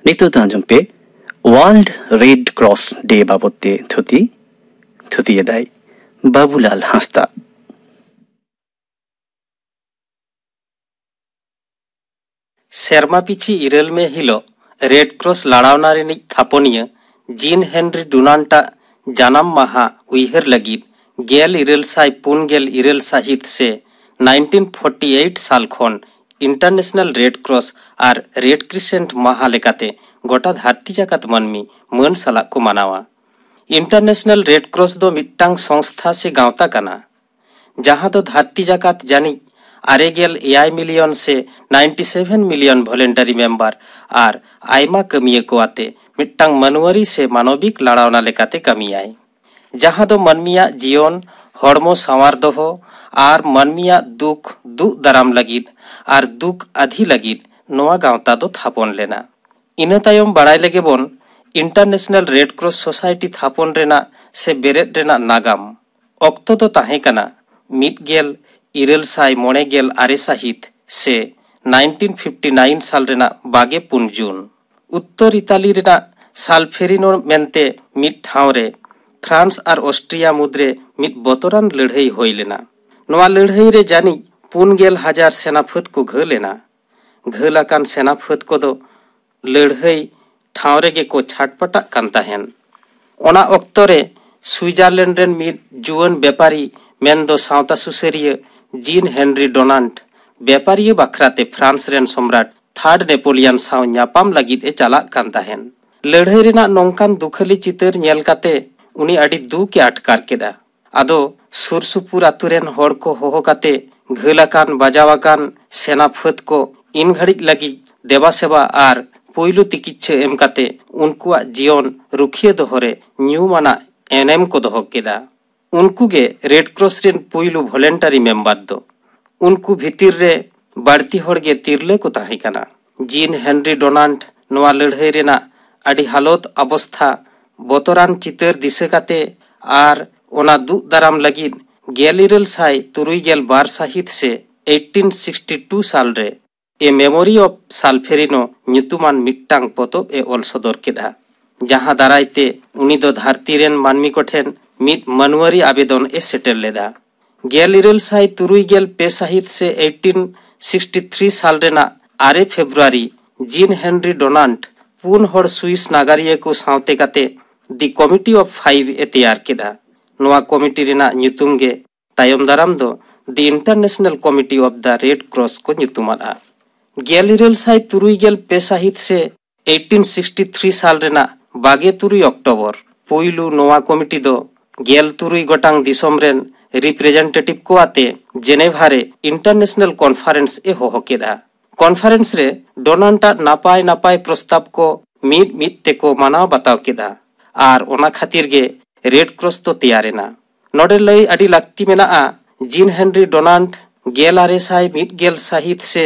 ᱱᱤᱛᱚᱜ ᱫᱚ ᱟᱸᱡᱚᱢ ᱯᱮ ᱣᱟᱨᱞᱰ ᱨᱮᱰ ᱠᱨᱚᱥ ᱰᱮ ᱵᱟᱵᱚᱫ ᱛᱮ ᱛᱷᱩᱛᱤ᱾ ᱛᱷᱩᱛᱤᱭᱮᱫᱟᱭ ᱵᱟᱵᱩᱞᱟᱞ ᱦᱟᱸᱥᱫᱟ᱾ ᱥᱮᱨᱢᱟ ᱯᱤᱪᱷᱤ ᱤᱨᱟᱹᱞ ᱢᱮ ᱦᱤᱞᱚᱜ ᱨᱮᱰ ᱠᱨᱚᱥ ᱞᱟᱲᱟᱣᱱᱟ ᱨᱤᱱᱤᱡ ᱛᱷᱟᱯᱚᱱᱤᱭᱟᱹ ᱡᱤᱱ ᱦᱮᱱᱨᱤ ᱰᱩᱱᱟᱱᱴ ᱟᱜ ᱡᱟᱱᱟᱢ ᱢᱟᱦᱟ ᱩᱭᱦᱟᱹᱨ ᱞᱟᱹᱜᱤᱫ ᱜᱮᱞ ᱤᱨᱟᱹᱞ ᱥᱟᱭ ᱯᱩᱱ ᱜᱮᱞ ᱤᱨᱟᱹᱞ ᱥᱟᱹᱦᱤᱛ ᱥᱮ ᱱᱟᱭᱤᱱᱴᱤᱱ ᱯᱷᱳᱨᱴᱤ ᱮᱭᱤᱴ ᱥᱟᱞ ᱠᱷᱚᱱ ᱤᱱᱴᱟᱨᱱᱮᱥᱱᱟᱞ ᱨᱮᱰ ᱠᱨᱚᱥ ᱟᱨ ᱨᱮᱰ ᱠᱨᱤᱥᱮᱱᱴ ᱢᱟᱦᱟ ᱞᱮᱠᱟᱛᱮ ᱜᱚᱴᱟ ᱫᱷᱟᱹᱨᱛᱤ ᱡᱟᱠᱟᱛ ᱢᱟᱹᱱᱢᱤ ᱢᱟᱹᱱ ᱥᱟᱞᱟᱜ ᱠᱚ ᱢᱟᱱᱟᱣᱟ᱾ ᱤᱱᱴᱟᱨᱱᱮᱥᱱᱟᱞ ᱨᱮᱰ ᱠᱨᱚᱥ ᱫᱚ ᱢᱤᱫᱴᱟᱝ ᱥᱚᱝᱥᱛᱷᱟ ᱥᱮ ᱜᱟᱶᱛᱟ ᱠᱟᱱᱟ, ᱡᱟᱦᱟᱸ ᱫᱚ ᱫᱷᱟᱹᱨᱛᱤ ᱡᱟᱠᱟᱛ ᱡᱟᱹᱱᱤᱡ ᱟᱨᱮ ᱜᱮᱞ ᱮᱭᱟᱭ ᱢᱤᱞᱤᱭᱚᱱ ᱥᱮ ᱱᱟᱭᱤᱱᱴᱤ ᱥᱮᱵᱷᱮᱱ ᱢᱤᱞᱤᱭᱚᱱ ᱵᱷᱚᱞᱮᱱᱴᱟᱨᱤ ᱢᱮᱢᱵᱟᱨ ᱟᱨ ᱟᱭᱢᱟ ᱠᱟᱹᱢᱤᱭᱟᱹ ᱠᱚ ᱟᱛᱮ ᱢᱤᱫᱴᱟᱝ ᱢᱟᱹᱱᱣᱟᱹᱨᱤ ᱥᱮ ᱢᱟᱱᱚᱵᱤᱠ ᱞᱟᱲᱟᱣᱱᱟ ᱞᱮᱠᱟᱛᱮ ᱠᱟᱹᱢᱤᱭᱟᱭ, ᱡᱟᱦᱟᱸ ᱫᱚ ᱢᱟᱹᱱᱢᱤᱭᱟᱜ ᱡᱤᱭᱚᱱ, ᱦᱚᱲᱢᱚ ᱥᱟᱶᱟᱨ ᱫᱚᱦᱚ ᱟᱨ ᱢᱟᱹᱱᱢᱤᱭᱟᱜ ᱫᱩᱠ ᱫᱩᱜ ᱫᱟᱨᱟᱢ ᱞᱟᱹᱜᱤᱫ ᱟᱨ ᱫᱩᱠ ᱟᱹᱫᱷᱤ ᱞᱟᱹᱜᱤᱫ ᱱᱚᱣᱟ ᱜᱟᱶᱛᱟ ᱫᱚ ᱛᱷᱟᱯᱚᱱ ᱞᱮᱱᱟ᱾ ᱤᱱᱟᱹ ᱛᱟᱭᱚᱢ ᱵᱟᱲᱟᱭ ᱞᱮᱜᱮ ᱵᱚᱱ ᱤᱱᱴᱟᱨᱱᱮᱥᱱᱟᱞ ᱨᱮᱰ ᱠᱨᱚᱥ ᱥᱳᱥᱟᱭᱴᱤ ᱛᱷᱟᱯᱚᱱ ᱨᱮᱱᱟᱜ ᱥᱮ ᱵᱮᱨᱮᱫ ᱨᱮᱱᱟᱜ ᱱᱟᱜᱟᱢ᱾ ᱚᱠᱛᱚ ᱫᱚ ᱛᱟᱦᱮᱸ ᱠᱟᱱᱟ ᱢᱤᱫ ᱜᱮᱞ ᱤᱨᱟᱹᱞ ᱥᱟᱭ ᱢᱚᱬᱮ ᱜᱮᱞ ᱟᱨᱮ ᱥᱟᱹᱦᱤᱛ ᱥᱮ ᱱᱟᱭᱤᱱᱴᱤᱱ ᱯᱷᱤᱯᱴᱤ ᱱᱟᱭᱤᱱ ᱥᱟᱞ ᱨᱮᱱᱟᱜ ᱵᱟᱜᱮ ᱯᱩᱱ ᱡᱩᱱ᱾ ᱩᱛᱛᱚᱨ ᱤᱛᱟᱞᱤ ᱨᱮᱱᱟᱜ ᱥᱟᱞᱯᱷᱮᱨᱤᱱᱳ ᱢᱮᱱᱛᱮ ᱢᱤᱫ ᱴᱷᱟᱶ ᱨᱮ ᱯᱷᱨᱟᱱᱥ ᱟᱨ ᱚᱥᱴᱨᱤᱭᱟ ᱢᱩᱫᱽᱨᱮ ᱢᱤᱫ ᱵᱚᱛᱚᱨᱟᱱ ᱞᱟᱹᱲᱦᱟᱹᱭ ᱦᱩᱭ ᱞᱮᱱᱟ᱾ ᱱᱚᱣᱟ ᱞᱟᱹᱲᱦᱟᱹᱭ ᱨᱮ ᱡᱟᱹᱱᱤᱡ ᱯᱩᱱ ᱜᱮᱞ ᱦᱟᱡᱟᱨ ᱥᱮᱱᱟ ᱯᱷᱟᱹᱫ ᱠᱚ ᱜᱷᱟᱹᱞ ᱮᱱᱟ᱾ ᱜᱷᱟᱹᱞ ᱟᱠᱟᱱ ᱥᱮᱱᱟ ᱯᱷᱟᱹᱫ ᱠᱚᱫᱚ ᱞᱟᱹᱲᱦᱟᱹᱭ ᱴᱷᱟᱶ ᱨᱮᱜᱮ ᱠᱚ ᱪᱷᱟᱴᱯᱟᱴᱟᱜ ᱠᱟᱱ ᱛᱟᱦᱮᱸᱱ᱾ ᱚᱱᱟ ᱚᱠᱛᱚ ᱨᱮ ᱥᱩᱭᱡᱟᱨᱞᱮᱱᱰ ᱨᱮᱱ ᱢᱤᱫ ᱡᱩᱣᱟᱹᱱ ᱵᱮᱯᱟᱨᱤ ᱢᱮᱱᱫᱚ ᱥᱟᱶᱛᱟ ᱥᱩᱥᱟᱹᱨᱤᱭᱟᱹ ᱡᱤᱱ ᱦᱮᱱᱨᱤ ᱰᱚᱱᱟᱱᱴ ᱵᱮᱯᱟᱨᱤᱭᱟᱹ ᱵᱟᱠᱷᱨᱟᱛᱮ ᱯᱷᱨᱟᱱᱥ ᱨᱮᱱ ᱥᱚᱢᱨᱟᱴ ᱛᱷᱟᱨᱰ ᱱᱮᱯᱳᱞᱤᱭᱟᱱ ᱥᱟᱶ ᱧᱟᱯᱟᱢ ᱞᱟᱹᱜᱤᱫ ᱮ ᱪᱟᱞᱟᱜ ᱠᱟᱱ ᱛᱟᱦᱮᱸᱱ᱾ ᱞᱟᱹᱲᱦᱟᱹᱭ ᱨᱮᱱᱟᱜ ᱱᱚᱝᱠᱟᱱ ᱫᱩᱠᱷᱟᱹᱞᱤ ᱪᱤᱛᱟᱹᱨ ᱧᱮᱞ ᱠᱟᱛᱮ ᱩᱱᱤ ᱟᱹᱰᱤ ᱫᱩᱠ ᱮ ᱟᱴᱠᱟᱨ ᱠᱮᱫᱟ᱾ ᱟᱫᱚ ᱥᱩᱨ ᱥᱩᱯᱩᱨ ᱟᱛᱳ ᱨᱮᱱ ᱦᱚᱲ ᱠᱚ ᱦᱚᱦᱚ ᱠᱟᱛᱮ ᱜᱷᱟᱹᱞ ᱟᱠᱟᱱ ᱵᱟᱡᱟᱣ ᱟᱠᱟᱱ ᱥᱮᱱᱟ ᱯᱷᱟᱹᱫ ᱠᱚ ᱤᱱ ᱜᱷᱟᱹᱲᱤᱡ ᱞᱟᱹᱜᱤᱫ ᱫᱮᱵᱟ ᱥᱮᱵᱟ ᱟᱨ ᱯᱩᱭᱞᱩ ᱛᱤᱠᱤᱪᱪᱷᱟᱹ ᱮᱢ ᱠᱟᱛᱮ ᱩᱱᱠᱩᱣᱟᱜ ᱡᱤᱭᱚᱱ ᱨᱩᱠᱷᱤᱭᱟᱹ ᱫᱚᱦᱚ ᱨᱮ ᱧᱩᱢ ᱟᱱᱟᱜ ᱮᱱᱮᱢ ᱠᱚ ᱫᱚᱦᱚ ᱠᱮᱫᱟ᱾ ᱩᱱᱠᱩ ᱜᱮ ᱨᱮᱰ ᱠᱨᱚᱥ ᱨᱮᱱ ᱯᱩᱭᱞᱩ ᱵᱷᱚᱞᱮᱱᱴᱟᱨᱤ ᱢᱮᱢᱵᱟᱨ ᱫᱚ᱾ ᱩᱱᱠᱩ ᱵᱷᱤᱛᱤᱨ ᱨᱮ ᱵᱟᱹᱲᱛᱤ ᱦᱚᱲ ᱜᱮ ᱛᱤᱨᱞᱟᱹ ᱠᱚ ᱛᱟᱦᱮᱸ ᱠᱟᱱᱟ᱾ ᱡᱤᱱ ᱦᱮᱱᱨᱤ ᱰᱚᱱᱟᱱᱴ ᱱᱚᱣᱟ ᱞᱟᱹᱲᱦᱟᱹᱭ ᱨᱮᱱᱟᱜ ᱟᱹᱰᱤ ᱦᱟᱞᱚᱛ ᱚᱵᱚᱥᱛᱷᱟ, ᱵᱚᱛᱚᱨᱟᱱ ᱪᱤᱛᱟᱹᱨ ᱫᱤᱥᱟᱹ ᱠᱟᱛᱮ ᱟᱨ ᱚᱱᱟ ᱫᱩᱜ ᱫᱟᱨᱟᱢ ᱞᱟᱹᱜᱤᱫ ᱜᱮᱞ ᱤᱨᱟᱹᱞ ᱥᱟᱭ ᱛᱩᱨᱩᱭ ᱜᱮᱞ ᱵᱟᱨ ᱥᱟᱹᱦᱤᱛ ᱥᱮ eighteen sixty two ᱥᱟᱞ ᱨᱮ A Memory of Solferino ᱧᱩᱛᱩᱢᱟᱱ ᱢᱤᱫᱴᱟᱝ ᱯᱚᱛᱚᱵ ᱮ ᱚᱞ ᱥᱚᱫᱚᱨ ᱠᱮᱫᱼᱟ, ᱡᱟᱦᱟᱸ ᱫᱟᱨᱟᱭ ᱛᱮ ᱩᱱᱤ ᱫᱚ ᱫᱷᱟᱹᱨᱛᱤ ᱨᱮᱱ ᱢᱟᱹᱱᱢᱤ ᱠᱚᱴᱷᱮᱱ ᱢᱤᱫ ᱢᱟᱹᱱᱣᱟᱹᱨᱤ ᱟᱵᱮᱫᱚᱱ ᱮ ᱥᱮᱴᱮᱨ ᱞᱮᱫᱟ᱾ ᱜᱮᱞ ᱤᱨᱟᱹᱞ ᱥᱟᱭ ᱛᱩᱨᱩᱭ ᱜᱮᱞ ᱯᱮ ᱥᱟᱹᱦᱤᱛ ᱥᱮ eighteen sixty three ᱥᱟᱞ ᱨᱮᱱᱟᱜ ᱟᱨᱮ ᱯᱷᱮᱵᱽᱨᱩᱣᱟᱨᱤ ᱡᱤᱱ ᱦᱮᱱᱨᱤ ᱰᱚᱱᱟᱱᱴ ᱯᱩᱱ ᱦᱚᱲ ᱥᱩᱭᱤᱥ ᱱᱟᱜᱟᱨᱤᱭᱟᱹ ᱠᱚ ᱥᱟᱶᱛᱮ ᱠᱟᱛᱮ The Committee of Five ᱮ ᱛᱮᱭᱟᱨ ᱠᱮᱫᱼᱟ᱾ ᱱᱚᱣᱟ ᱠᱚᱢᱤᱴᱤ ᱨᱮᱱᱟᱜ ᱧᱩᱛᱩᱢ ᱜᱮ ᱛᱟᱭᱚᱢ ᱫᱟᱨᱟᱢ ᱫᱚ The International Committee of the Red Cross ᱠᱚ ᱧᱩᱛᱩᱢᱟᱫᱼᱟ᱾ ᱜᱮᱞ ᱤᱨᱟᱹᱞ ᱥᱟᱭ ᱛᱩᱨᱩᱭ ᱜᱮᱞ ᱯᱮ ᱥᱟᱹᱦᱤᱛ ᱥᱮ eighteen sixty three ᱥᱟᱞ ᱨᱮᱱᱟᱜ ᱵᱟᱜᱮ ᱛᱩᱨᱩᱭ ᱚᱠᱴᱳᱵᱚᱨ ᱯᱩᱭᱞᱩ ᱱᱚᱣᱟ ᱠᱚᱢᱤᱴᱤ ᱫᱚ ᱜᱮᱞ ᱛᱩᱨᱩᱭ ᱜᱚᱴᱟᱝ ᱫᱤᱥᱚᱢ ᱨᱮᱱ ᱨᱤᱯᱨᱮᱡᱮᱱᱴᱮᱴᱤᱵᱷ ᱠᱚ ᱟᱛᱮ ᱡᱮᱱᱮᱵᱷᱟ ᱨᱮ ᱤᱱᱴᱟᱨᱱᱮᱥᱱᱟᱞ ᱠᱚᱱᱯᱷᱟᱨᱮᱱᱥ ᱮ ᱦᱚᱦᱚ ᱠᱮᱫᱼᱟ᱾ ᱠᱚᱱᱯᱷᱟᱨᱮᱱᱥ ᱨᱮ ᱰᱚᱱᱟᱱᱴ ᱟᱜ ᱱᱟᱯᱟᱭ ᱱᱟᱯᱟᱭ ᱯᱨᱚᱥᱛᱟᱵ ᱠᱚ ᱢᱤᱫ ᱢᱤᱫ ᱛᱮᱠᱚ ᱢᱟᱱᱟᱣ ᱵᱟᱛᱟᱣ ᱠᱮᱫᱼᱟ ᱟᱨ ᱚᱱᱟ ᱠᱷᱟᱹᱛᱤᱨ ᱜᱮ ᱨᱮᱰ ᱠᱨᱚᱥ ᱫᱚ ᱛᱮᱭᱟᱨ ᱮᱱᱟ᱾ ᱱᱚᱰᱮ ᱞᱟᱹᱭ ᱟᱹᱰᱤ ᱞᱟᱹᱠᱛᱤ ᱢᱮᱱᱟᱜᱼᱟ, ᱡᱤᱱ ᱦᱮᱱᱨᱤ ᱰᱚᱱᱟᱱᱴ ᱜᱮᱞ ᱟᱨᱮ ᱥᱟᱭ ᱢᱤᱫ ᱜᱮᱞ ᱥᱟᱹᱦᱤᱛ ᱥᱮ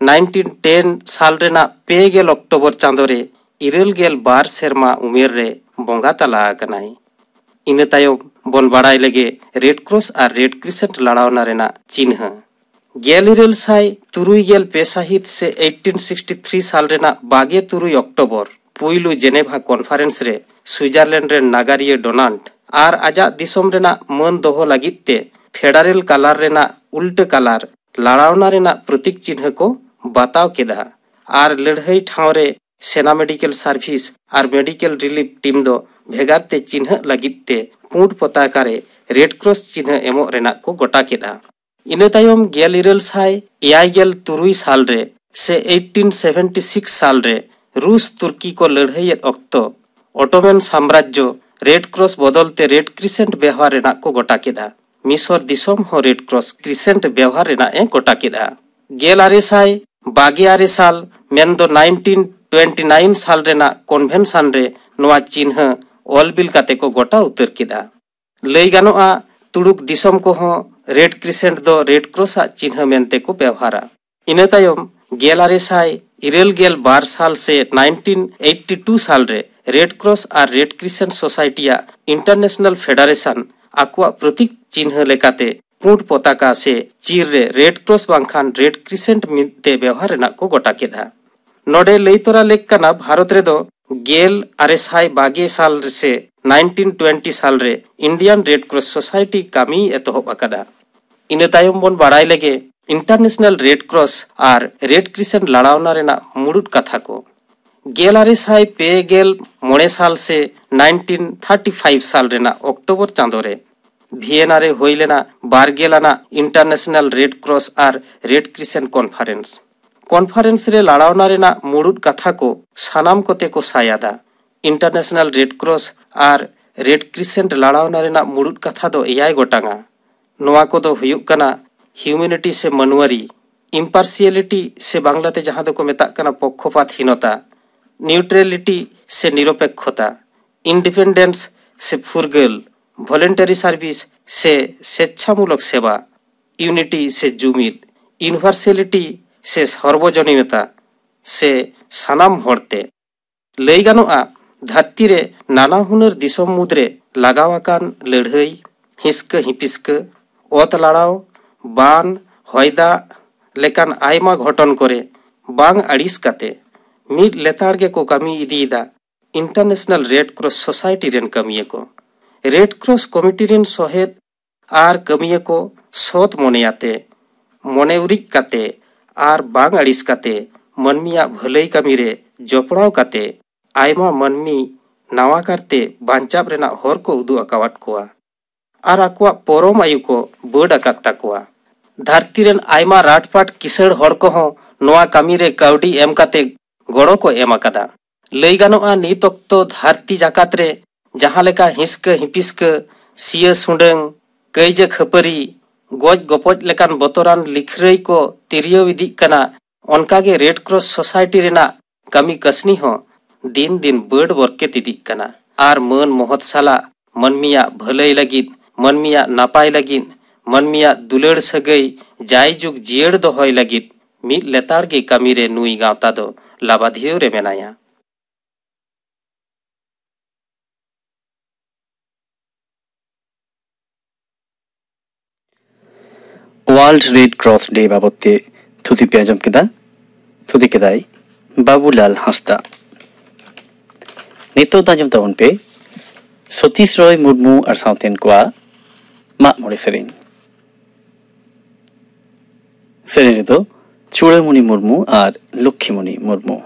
nineteen ten ᱥᱟᱞ ᱨᱮᱱᱟᱜ ᱯᱮ ᱜᱮᱞ ᱚᱠᱴᱳᱵᱚᱨ ᱪᱟᱸᱫᱳ ᱨᱮ ᱤᱨᱟᱹᱞ ᱜᱮᱞ ᱵᱟᱨ ᱥᱮᱨᱢᱟ ᱩᱢᱮᱨ ᱨᱮ ᱵᱚᱸᱜᱟ ᱛᱟᱞᱟ ᱟᱠᱟᱱᱟᱭ᱾ ᱤᱱᱟᱹ ᱛᱟᱭᱚᱢ ᱵᱚᱱ ᱵᱟᱲᱟᱭ ᱞᱮᱜᱮ ᱨᱮᱰ ᱠᱨᱚᱥ ᱟᱨ ᱨᱮᱰ ᱠᱨᱤᱥᱮᱱᱴ ᱞᱟᱲᱟᱣᱱᱟ ᱨᱮᱱᱟᱜ ᱪᱤᱱᱦᱟᱹ᱾ ᱜᱮᱞ ᱤᱨᱟᱹᱞ ᱥᱟᱭ ᱛᱩᱨᱩᱭ ᱜᱮᱞ ᱯᱮ ᱥᱟᱹᱦᱤᱛ ᱥᱮ eighteen sixty three ᱥᱟᱞ ᱨᱮᱱᱟᱜ ᱵᱟᱜᱮ ᱛᱩᱨᱩᱭ ᱚᱠᱴᱳᱵᱚᱨ ᱯᱩᱭᱞᱩ ᱡᱮᱱᱮᱵᱷᱟ ᱠᱚᱱᱯᱷᱟᱨᱮᱱᱥ ᱨᱮ ᱥᱩᱭᱡᱟᱨᱞᱮᱱᱰ ᱨᱮᱱ ᱱᱟᱜᱟᱨᱤᱭᱟᱹ ᱰᱚᱱᱟᱱᱴ ᱟᱨ ᱟᱡᱟᱜ ᱫᱤᱥᱚᱢ ᱨᱮᱱᱟᱜ ᱢᱟᱹᱱ ᱫᱚᱦᱚ ᱞᱟᱹᱜᱤᱫ ᱛᱮ ᱯᱷᱮᱰᱟᱨᱮᱞ ᱠᱟᱞᱟᱨ ᱨᱮᱱᱟᱜ ᱩᱞᱴᱟᱹ ᱠᱟᱞᱟᱨ ᱞᱟᱲᱟᱣᱱᱟ ᱨᱮᱱᱟᱜ ᱯᱨᱚᱛᱤᱠ ᱪᱤᱱᱦᱟᱹ ᱠᱚ ᱵᱟᱛᱟᱣ ᱠᱮᱫᱟ ᱟᱨ ᱞᱟᱹᱲᱦᱟᱹᱭ ᱴᱷᱟᱶ ᱨᱮ ᱥᱮᱱᱟ ᱢᱮᱰᱤᱠᱮᱞ ᱥᱟᱨᱵᱷᱤᱥ ᱟᱨ ᱢᱮᱰᱤᱠᱮᱞ ᱨᱤᱞᱤᱯ ᱴᱤᱢ ᱫᱚ ᱵᱷᱮᱜᱟᱨ ᱛᱮ ᱪᱤᱱᱦᱟᱹᱜ ᱞᱟᱹᱜᱤᱫ ᱛᱮ ᱯᱩᱸᱰ ᱯᱚᱛᱟᱠᱟ ᱨᱮ ᱨᱮᱰ ᱠᱨᱚᱥ ᱪᱤᱱᱦᱟᱹ ᱮᱢᱚᱜ ᱨᱮᱱᱟᱜ ᱠᱚ ᱜᱚᱴᱟ ᱠᱮᱫᱼᱟ᱾ ᱤᱱᱟᱹ ᱛᱟᱭᱚᱢ ᱜᱮᱞ ᱤᱨᱟᱹᱞ ᱥᱟᱭ ᱮᱭᱟᱭ ᱜᱮᱞ ᱛᱩᱨᱩᱭ ᱥᱟᱞ ᱨᱮ ᱥᱮ eighteen seventy six ᱥᱟᱞ ᱨᱮ ᱨᱩᱥ ᱛᱩᱨᱠᱤ ᱠᱚ ᱞᱟᱹᱲᱦᱟᱹᱭᱮᱫ ᱚᱠᱛᱚ ᱚᱴᱚᱢᱮᱱ ᱥᱟᱢᱨᱟᱡᱽᱡᱚ ᱨᱮᱰ ᱠᱨᱚᱥ ᱵᱚᱫᱚᱞ ᱛᱮ ᱨᱮᱰ ᱠᱨᱤᱥᱮᱱᱴ ᱵᱮᱣᱦᱟᱨ ᱨᱮᱱᱟᱜ ᱠᱚ ᱜᱚᱴᱟ ᱠᱮᱫᱼᱟ᱾ ᱢᱤᱥᱚᱨ ᱫᱤᱥᱚᱢ ᱦᱚᱸ ᱨᱮᱰ ᱠᱨᱚᱥ ᱠᱨᱤᱥᱮᱱᱴ ᱵᱮᱣᱦᱟᱨ ᱨᱮᱱᱟᱜ ᱮ ᱜᱚᱴᱟ ᱠᱮᱫᱼᱟ᱾ ᱜᱮᱞ ᱟᱨᱮ ᱥᱟᱭ ᱵᱟᱜᱮ ᱟᱨᱮ ᱥᱟᱞ ᱢᱮᱱᱫᱚ ᱱᱟᱭᱤᱱᱴᱤᱱ ᱴᱩᱭᱮᱱᱴᱤ ᱱᱟᱭᱤᱱ ᱥᱟᱞ ᱨᱮᱱᱟᱜ ᱠᱚᱱᱵᱷᱮᱱᱥᱚᱱ ᱨᱮ ᱱᱚᱣᱟ ᱪᱤᱱᱦᱟᱹ ᱚᱞ ᱵᱤᱞ ᱠᱟᱛᱮ ᱠᱚ ᱜᱚᱴᱟ ᱩᱛᱟᱹᱨ ᱠᱮᱫᱟ᱾ ᱞᱟᱹᱭ ᱜᱟᱱᱚᱜᱼᱟ, ᱛᱩᱲᱩᱠ ᱫᱤᱥᱚᱢ ᱠᱚᱦᱚᱸ ᱨᱮᱰ ᱠᱨᱤᱥᱮᱱᱴ ᱫᱚ ᱨᱮᱰ ᱠᱨᱚᱥ ᱟᱜ ᱪᱤᱱᱦᱟᱹ ᱢᱮᱱᱛᱮ ᱠᱚ ᱵᱮᱣᱦᱟᱨᱟ᱾ ᱤᱱᱟᱹ ᱛᱟᱭᱚᱢ ᱜᱮᱞ ᱟᱨᱮ ᱥᱟᱭ ᱤᱨᱟᱹᱞ ᱜᱮᱞ ᱵᱟᱨ ᱥᱟᱞ ᱥᱮ ᱱᱟᱭᱤᱱᱴᱤᱱ ᱮᱭᱤᱴᱤ ᱴᱩ ᱥᱟᱞ ᱨᱮ ᱨᱮᱰ ᱠᱨᱚᱥ ᱟᱨ ᱨᱮᱰ ᱠᱨᱤᱥᱮᱱᱴ ᱥᱳᱥᱟᱭᱴᱤᱭᱟᱜ ᱤᱱᱴᱟᱨᱱᱮᱥᱱᱟᱞ ᱯᱷᱮᱰᱟᱨᱮᱥᱚᱱ ᱟᱠᱚᱣᱟᱜ ᱯᱨᱚᱛᱤᱠ ᱪᱤᱱᱦᱟᱹ ᱞᱮᱠᱟᱛᱮ ᱯᱩᱸᱰ ᱯᱚᱛᱟᱠᱟ ᱥᱮ ᱪᱤᱨ ᱨᱮ ᱨᱮᱰ ᱠᱨᱚᱥ ᱵᱟᱝᱠᱷᱟᱱ ᱨᱮᱰ ᱠᱨᱤᱥᱮᱱᱴ ᱢᱤᱫ ᱛᱮ ᱵᱮᱣᱦᱟᱨ ᱨᱮᱱᱟᱜ ᱠᱚ ᱜᱚᱴᱟ ᱠᱮᱫᱟ᱾ ᱱᱚᱰᱮ ᱞᱟᱹᱭ ᱛᱚᱨᱟ ᱞᱮᱠ ᱠᱟᱱᱟ, ᱵᱷᱟᱨᱚᱛ ᱨᱮᱫᱚ ᱜᱮᱞ ᱟᱨᱮ ᱥᱟᱭ ᱵᱟᱜᱮ ᱥᱟᱞ ᱥᱮ ᱱᱟᱭᱤᱱᱴᱤᱱ ᱴᱩᱭᱮᱱᱴᱤ ᱥᱟᱞ ᱨᱮ ᱤᱱᱰᱤᱭᱟᱱ ᱨᱮᱰ ᱠᱨᱚᱥ ᱥᱳᱥᱟᱭᱴᱤ ᱠᱟᱹᱢᱤᱭ ᱮᱛᱚᱦᱚᱵ ᱟᱠᱟᱫᱟ᱾ ᱤᱱᱟᱹ ᱛᱟᱭᱚᱢ ᱵᱚᱱ ᱵᱟᱲᱟᱭ ᱞᱮᱜᱮ ᱤᱱᱴᱟᱨᱱᱮᱥᱱᱟᱞ ᱨᱮᱰ ᱠᱨᱚᱥ ᱟᱨ ᱨᱮᱰ ᱠᱨᱤᱥᱮᱱᱴ ᱞᱟᱲᱟᱣᱱᱟ ᱨᱮᱱᱟᱜ ᱢᱩᱲᱩᱫ ᱠᱟᱛᱷᱟ ᱠᱚ᱾ ᱜᱮᱞ ᱟᱨᱮ ᱥᱟᱭ ᱯᱮ ᱜᱮᱞ ᱢᱚᱬᱮ ᱥᱟᱞ ᱥᱮ ᱱᱟᱭᱤᱱᱴᱤᱱ ᱛᱷᱟᱨᱴᱤ ᱯᱷᱟᱭᱤᱵᱷ ᱥᱟᱞ ᱨᱮᱱᱟᱜ ᱚᱠᱴᱳᱵᱚᱨ ᱪᱟᱸᱫᱳ ᱨᱮ ᱵᱷᱤᱭᱮᱱᱟ ᱨᱮ ᱦᱩᱭ ᱞᱮᱱᱟ ᱵᱟᱨ ᱜᱮᱞ ᱟᱱᱟᱜ ᱤᱱᱴᱟᱨᱱᱮᱥᱱᱟᱞ ᱨᱮᱰ ᱠᱨᱚᱥ ᱟᱨ ᱨᱮᱰ ᱠᱨᱤᱥᱮᱱᱴ ᱠᱚᱱᱯᱷᱟᱨᱮᱱᱥ᱾ ᱠᱚᱱᱯᱷᱟᱨᱮᱱᱥ ᱨᱮ ᱞᱟᱲᱟᱣᱱᱟ ᱨᱮᱱᱟᱜ ᱢᱩᱲᱩᱫ ᱠᱟᱛᱷᱟ ᱠᱚ ᱥᱟᱱᱟᱢ ᱠᱚᱛᱮ ᱠᱚ ᱥᱟᱭᱟᱫᱟ᱾ ᱤᱱᱴᱟᱨᱱᱮᱥᱱᱟᱞ ᱨᱮᱰ ᱠᱨᱚᱥ ᱟᱨ ᱨᱮᱰ ᱠᱨᱤᱥᱮᱱᱴ ᱞᱟᱲᱟᱣᱱᱟ ᱨᱮᱱᱟᱜ ᱢᱩᱲᱩᱫ ᱠᱟᱛᱷᱟ ᱫᱚ ᱮᱭᱟᱭ ᱜᱚᱴᱟᱝᱟ᱾ ᱱᱚᱣᱟ ᱠᱚᱫᱚ ᱦᱩᱭᱩᱜ ᱠᱟᱱᱟ ᱦᱤᱭᱩᱢᱮᱱᱤᱴᱤ ᱥᱮ ᱢᱟᱹᱱᱣᱟᱨᱤ, ᱤᱢᱯᱟᱨᱥᱤᱭᱟᱞᱤᱴᱤ ᱥᱮ ᱵᱟᱝᱞᱟᱛᱮ ᱡᱟᱦᱟᱸ ᱫᱚᱠᱚ ᱢᱮᱛᱟᱜ ᱠᱟᱱᱟ ᱯᱚᱠᱠᱷᱚᱯᱟᱛ ᱦᱤᱱᱚᱛᱟ, ᱱᱤᱭᱩᱴᱨᱮᱞᱤᱴᱤ ᱥᱮ ᱱᱤᱨᱚᱯᱮᱠᱠᱷᱚᱛᱟ, ᱤᱱᱰᱤᱯᱮᱱᱰᱮᱱᱥ ᱥᱮ ᱯᱷᱩᱨᱜᱟᱹᱞ, ᱵᱷᱚᱞᱮᱱᱴᱟᱨᱤ ᱥᱟᱨᱵᱷᱤᱥ ᱥᱮ ᱥᱮᱪᱪᱷᱟᱢᱩᱞᱚᱠ ᱥᱮᱵᱟ, ᱤᱭᱩᱱᱤᱴᱤ ᱥᱮ ᱡᱩᱢᱤᱫ, ᱤᱱᱵᱷᱟᱨᱥᱮᱞᱤᱴᱤ ᱥᱮ ᱥᱚᱨᱵᱚᱡᱚᱱᱤᱱᱚᱛᱟ ᱥᱮ ᱥᱟᱱᱟᱢ ᱦᱚᱲᱛᱮ᱾ ᱞᱟᱹᱭ ᱜᱟᱱᱚᱜᱼᱟ, ᱫᱷᱟᱹᱨᱛᱤ ᱨᱮ ᱱᱟᱱᱟ ᱦᱩᱱᱟᱹᱨ ᱫᱤᱥᱚᱢ ᱢᱩᱫᱽᱨᱮ ᱞᱟᱜᱟᱣ ᱟᱠᱟᱱ ᱞᱟᱹᱲᱦᱟᱹᱭ, ᱦᱤᱸᱥᱠᱟᱹ ᱦᱤᱸᱯᱤᱥᱠᱟᱹ, ᱚᱛ ᱞᱟᱲᱟᱣ, ᱵᱟᱱ, ᱦᱚᱭ ᱫᱟᱜ ᱞᱮᱠᱟᱱ ᱟᱭᱢᱟ ᱜᱷᱚᱴᱚᱱ ᱠᱚᱨᱮ ᱵᱟᱝ ᱟᱹᱲᱤᱥ ᱠᱟᱛᱮ ᱢᱤᱫ ᱞᱮᱛᱟᱲ ᱜᱮᱠᱚ ᱠᱟᱹᱢᱤ ᱤᱫᱤᱭᱮᱫᱟ ᱤᱱᱴᱟᱨᱱᱮᱥᱱᱟᱞ ᱨᱮᱰ ᱠᱨᱚᱥ ᱥᱳᱥᱟᱭᱴᱤ ᱨᱮᱱ ᱠᱟᱹᱢᱤᱭᱟᱹ ᱠᱚ᱾ ᱨᱮᱰ ᱠᱨᱚᱥ ᱠᱚᱢᱤᱴᱤ ᱨᱮᱱ ᱥᱚᱦᱮᱫ ᱟᱨ ᱠᱟᱹᱢᱤᱭᱟᱹ ᱠᱚ ᱥᱚᱛ ᱢᱚᱱᱮᱭᱟᱛᱮ, ᱢᱚᱱᱮ ᱩᱨᱤᱡ ᱠᱟᱛᱮ ᱟᱨ ᱵᱟᱝ ᱟᱹᱲᱤᱥ ᱠᱟᱛᱮ ᱢᱟᱹᱱᱢᱤᱭᱟᱜ ᱵᱷᱟᱹᱞᱟᱹᱭ ᱠᱟᱹᱢᱤ ᱨᱮ ᱡᱚᱯᱲᱟᱣ ᱠᱟᱛᱮ ᱟᱭᱢᱟ ᱢᱟᱹᱱᱢᱤ ᱱᱟᱣᱟ ᱠᱟᱨᱛᱮ ᱵᱟᱧᱪᱟᱣ ᱨᱮᱱᱟᱜ ᱦᱚᱨ ᱠᱚ ᱩᱫᱩᱜ ᱟᱠᱟᱣᱟᱫ ᱠᱚᱣᱟ ᱟᱨ ᱟᱠᱚᱣᱟᱜ ᱯᱚᱨᱚᱢ ᱟᱭᱩ ᱠᱚ ᱵᱟᱹᱰ ᱟᱠᱟᱫ ᱛᱟᱠᱚᱣᱟ᱾ ᱫᱷᱟᱹᱨᱛᱤ ᱨᱮᱱ ᱟᱭᱢᱟ ᱨᱟᱴᱯᱟᱴ ᱠᱤᱥᱟᱹᱬ ᱦᱚᱲ ᱠᱚᱦᱚᱸ ᱱᱚᱣᱟ ᱠᱟᱹᱢᱤ ᱨᱮ ᱠᱟᱹᱣᱰᱤ ᱮᱢ ᱠᱟᱛᱮ ᱜᱚᱲᱚ ᱠᱚ ᱮᱢ ᱟᱠᱟᱫᱟ᱾ ᱞᱟᱹᱭ ᱜᱟᱱᱚᱜᱼᱟ, ᱱᱤᱛ ᱚᱠᱛᱚ ᱫᱷᱟᱹᱨᱛᱤ ᱡᱟᱠᱟᱛ ᱨᱮ ᱡᱟᱦᱟᱸ ᱞᱮᱠᱟ ᱦᱤᱸᱥᱠᱟᱹ ᱦᱤᱸᱯᱤᱥᱠᱟᱹ, ᱥᱤᱭᱟᱹ ᱥᱩᱸᱰᱟᱹᱝ, ᱠᱟᱹᱭᱡᱟᱹ ᱠᱷᱟᱹᱯᱟᱹᱨᱤ, ᱜᱚᱡ ᱜᱚᱯᱚᱡ ᱞᱮᱠᱟᱱ ᱵᱚᱛᱚᱨᱟᱱ ᱞᱤᱠᱷᱨᱟᱹᱭ ᱠᱚ ᱛᱤᱨᱭᱟᱹᱣ ᱤᱫᱤᱜ ᱠᱟᱱᱟ, ᱚᱱᱠᱟᱜᱮ ᱨᱮᱰ ᱠᱨᱚᱥ ᱥᱳᱥᱟᱭᱴᱤ ᱨᱮᱱᱟᱜ ᱠᱟᱹᱢᱤ ᱠᱟᱹᱥᱱᱤ ᱦᱚᱸ ᱫᱤᱱ ᱫᱤᱱ ᱵᱟᱹᱰ ᱵᱚᱨᱠᱮᱛ ᱤᱫᱤᱜ ᱠᱟᱱᱟ᱾ ᱟᱨ ᱢᱟᱹᱱ ᱢᱚᱦᱚᱛ ᱥᱟᱞᱟᱜ ᱢᱟᱹᱱᱢᱤᱭᱟᱜ ᱵᱷᱟᱹᱞᱟᱹᱭ ᱞᱟᱹᱜᱤᱫ, ᱢᱟᱹᱱᱢᱤᱭᱟᱜ ᱱᱟᱯᱟᱭ ᱞᱟᱹᱜᱤᱫ, ᱢᱟᱹᱱᱢᱤᱭᱟᱜ ᱫᱩᱞᱟᱹᱲ ᱥᱟᱹᱜᱟᱹᱭ ᱡᱟᱭᱡᱩᱜᱽ ᱡᱤᱭᱟᱹᱲ ᱫᱚᱦᱚᱭ ᱞᱟᱹᱜᱤᱫ ᱢᱤᱫ ᱞᱮᱛᱟᱲ ᱜᱮ ᱠᱟᱹᱢᱤ ᱨᱮ ᱱᱩᱭ ᱜᱟᱶᱛᱟ ᱫᱚ ᱞᱟᱵᱟᱫᱷᱤᱭᱟᱹᱣ ᱨᱮ ᱢᱮᱱᱟᱭᱟ᱾ ᱳᱣᱟᱨᱞᱰ ᱨᱮᱰ ᱠᱨᱚᱥ ᱰᱮ ᱵᱟᱵᱚᱫ ᱛᱮ ᱛᱷᱩᱛᱤ ᱯᱮ ᱟᱸᱡᱚᱢ ᱠᱮᱫᱟ᱾ ᱛᱷᱩᱛᱤ ᱠᱮᱫᱟᱭ ᱵᱟᱵᱩᱞᱟᱞ ᱦᱟᱸᱥᱫᱟ᱾ ᱱᱤᱛᱚᱜ ᱫᱚ ᱟᱸᱡᱚᱢ ᱛᱟᱵᱚᱱ ᱯᱮ ᱥᱚᱛᱤᱥ ᱨᱚᱭ ᱢᱩᱨᱢᱩ ᱟᱨ ᱥᱟᱶᱛᱮᱱ ᱠᱚᱣᱟᱜ ᱢᱟᱜ ᱢᱚᱬᱮ ᱥᱮᱨᱮᱧ᱾ ᱥᱮᱨᱮᱧ ᱨᱮᱫᱚ ᱪᱩᱲᱟᱹᱢᱩᱱᱤ ᱢᱩᱨᱢᱩ ᱟᱨ ᱞᱚᱠᱠᱷᱤᱢᱩᱱᱤ ᱢᱩᱨᱢᱩ᱾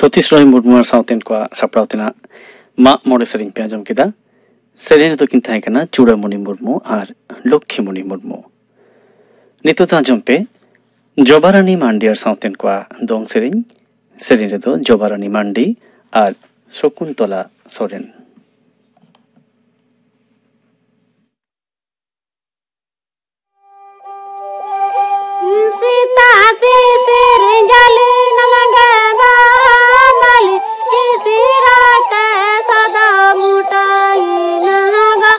ᱯᱨᱚᱛᱤᱥ ᱨᱚᱭ ᱢᱩᱨᱢᱩ ᱟᱨ ᱥᱟᱶᱛᱮᱱ ᱠᱚᱣᱟᱜ ᱥᱟᱯᱲᱟᱣ ᱛᱮᱱᱟᱜ ᱢᱟᱜ ᱢᱚᱬᱮ ᱥᱮᱨᱮᱧ ᱯᱮ ᱟᱸᱡᱚᱢ ᱠᱮᱫᱟ᱾ ᱥᱮᱨᱮᱧ ᱨᱮᱫᱚ ᱠᱤᱱ ᱛᱟᱦᱮᱸ ᱠᱟᱱᱟ ᱪᱩᱲᱟᱹᱢᱩᱱᱤ ᱢᱩᱨᱢᱩ ᱟᱨ ᱞᱚᱠᱠᱷᱤᱢᱩᱱᱤ ᱢᱩᱨᱢᱩ᱾ ᱱᱤᱛᱚᱜ ᱫᱚ ᱟᱸᱡᱚᱢ ᱯᱮ ᱡᱚᱵᱟᱨᱟᱱᱤ ᱢᱟᱱᱰᱤ ᱟᱨ ᱥᱟᱶᱛᱮᱱ ᱠᱚᱣᱟᱜ ᱫᱚᱝ ᱥᱮᱨᱮᱧ᱾ ᱥᱮᱨᱮᱧ ᱨᱮᱫᱚ ᱡᱚᱵᱟᱨᱟᱱᱤ ᱢᱟᱱᱰᱤ ᱟᱨ ᱥᱚᱠᱩᱱᱛᱚᱞᱟ ᱥᱚᱨᱮᱱ᱾ ᱥᱮᱛᱟᱜ ᱥᱤᱥᱤᱨ ᱡᱟᱹᱞᱤ ᱱᱟᱞᱟᱝᱜᱟ ᱵᱟᱦᱟ ᱢᱟᱹᱞᱤ, ᱤᱥᱤᱨᱟᱛᱮ ᱥᱟᱫᱟ ᱢᱚᱴᱟᱭᱮᱱᱟ ᱜᱟ,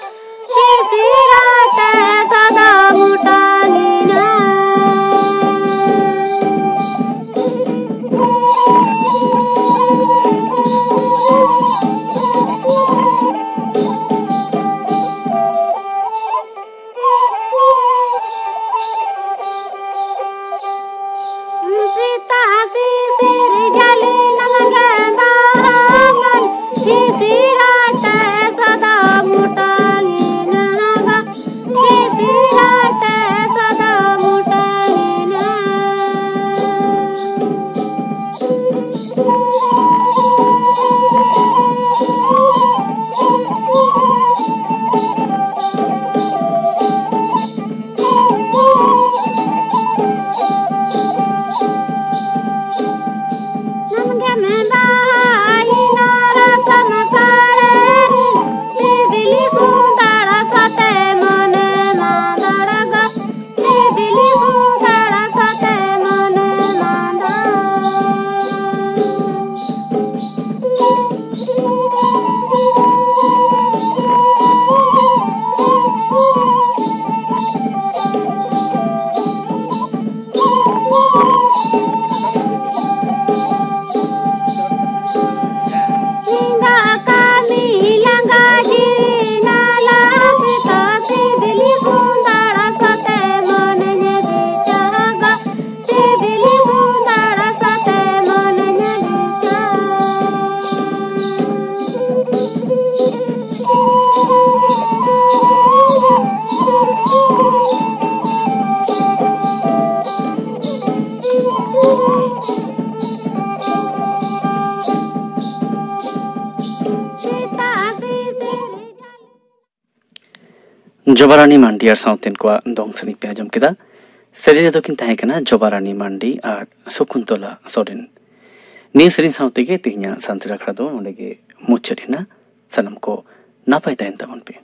ᱤᱥᱤᱨᱟᱛᱮ ᱥᱟᱫᱟ ᱢᱚᱴᱟᱭᱮᱱᱟ᱾ ᱡᱚᱵᱟᱨᱟᱱᱤ ᱢᱟᱱᱰᱤ ᱟᱨ ᱥᱟᱶᱛᱮᱱ ᱠᱚᱣᱟᱜ ᱫᱚᱝ ᱥᱮᱨᱮᱧ ᱯᱮ ᱟᱸᱡᱚᱢ ᱠᱮᱫᱟ᱾ ᱥᱮᱨᱮᱧ ᱨᱮᱫᱚ ᱠᱤᱱ ᱛᱟᱦᱮᱸ ᱠᱟᱱᱟ ᱡᱚᱵᱟᱨᱟᱱᱤ ᱢᱟᱱᱰᱤ ᱟᱨ ᱥᱚᱠᱩᱱᱛᱚᱞᱟ ᱥᱚᱨᱮᱱ᱾ ᱱᱤᱭᱟᱹ ᱥᱮᱨᱮᱧ ᱥᱟᱶ ᱛᱮᱜᱮ ᱛᱮᱦᱮᱧᱟᱜ ᱥᱟᱱᱛᱟᱲ ᱟᱠᱷᱲᱟ ᱫᱚ ᱱᱚᱸᱰᱮ ᱜᱮ ᱢᱩᱪᱟᱹᱫ ᱮᱱᱟ᱾ ᱥᱟᱱᱟᱢ ᱠᱚ ᱱᱟᱯᱟᱭ ᱛᱟᱦᱮᱱ ᱛᱟᱵᱚᱱ ᱯᱮ᱾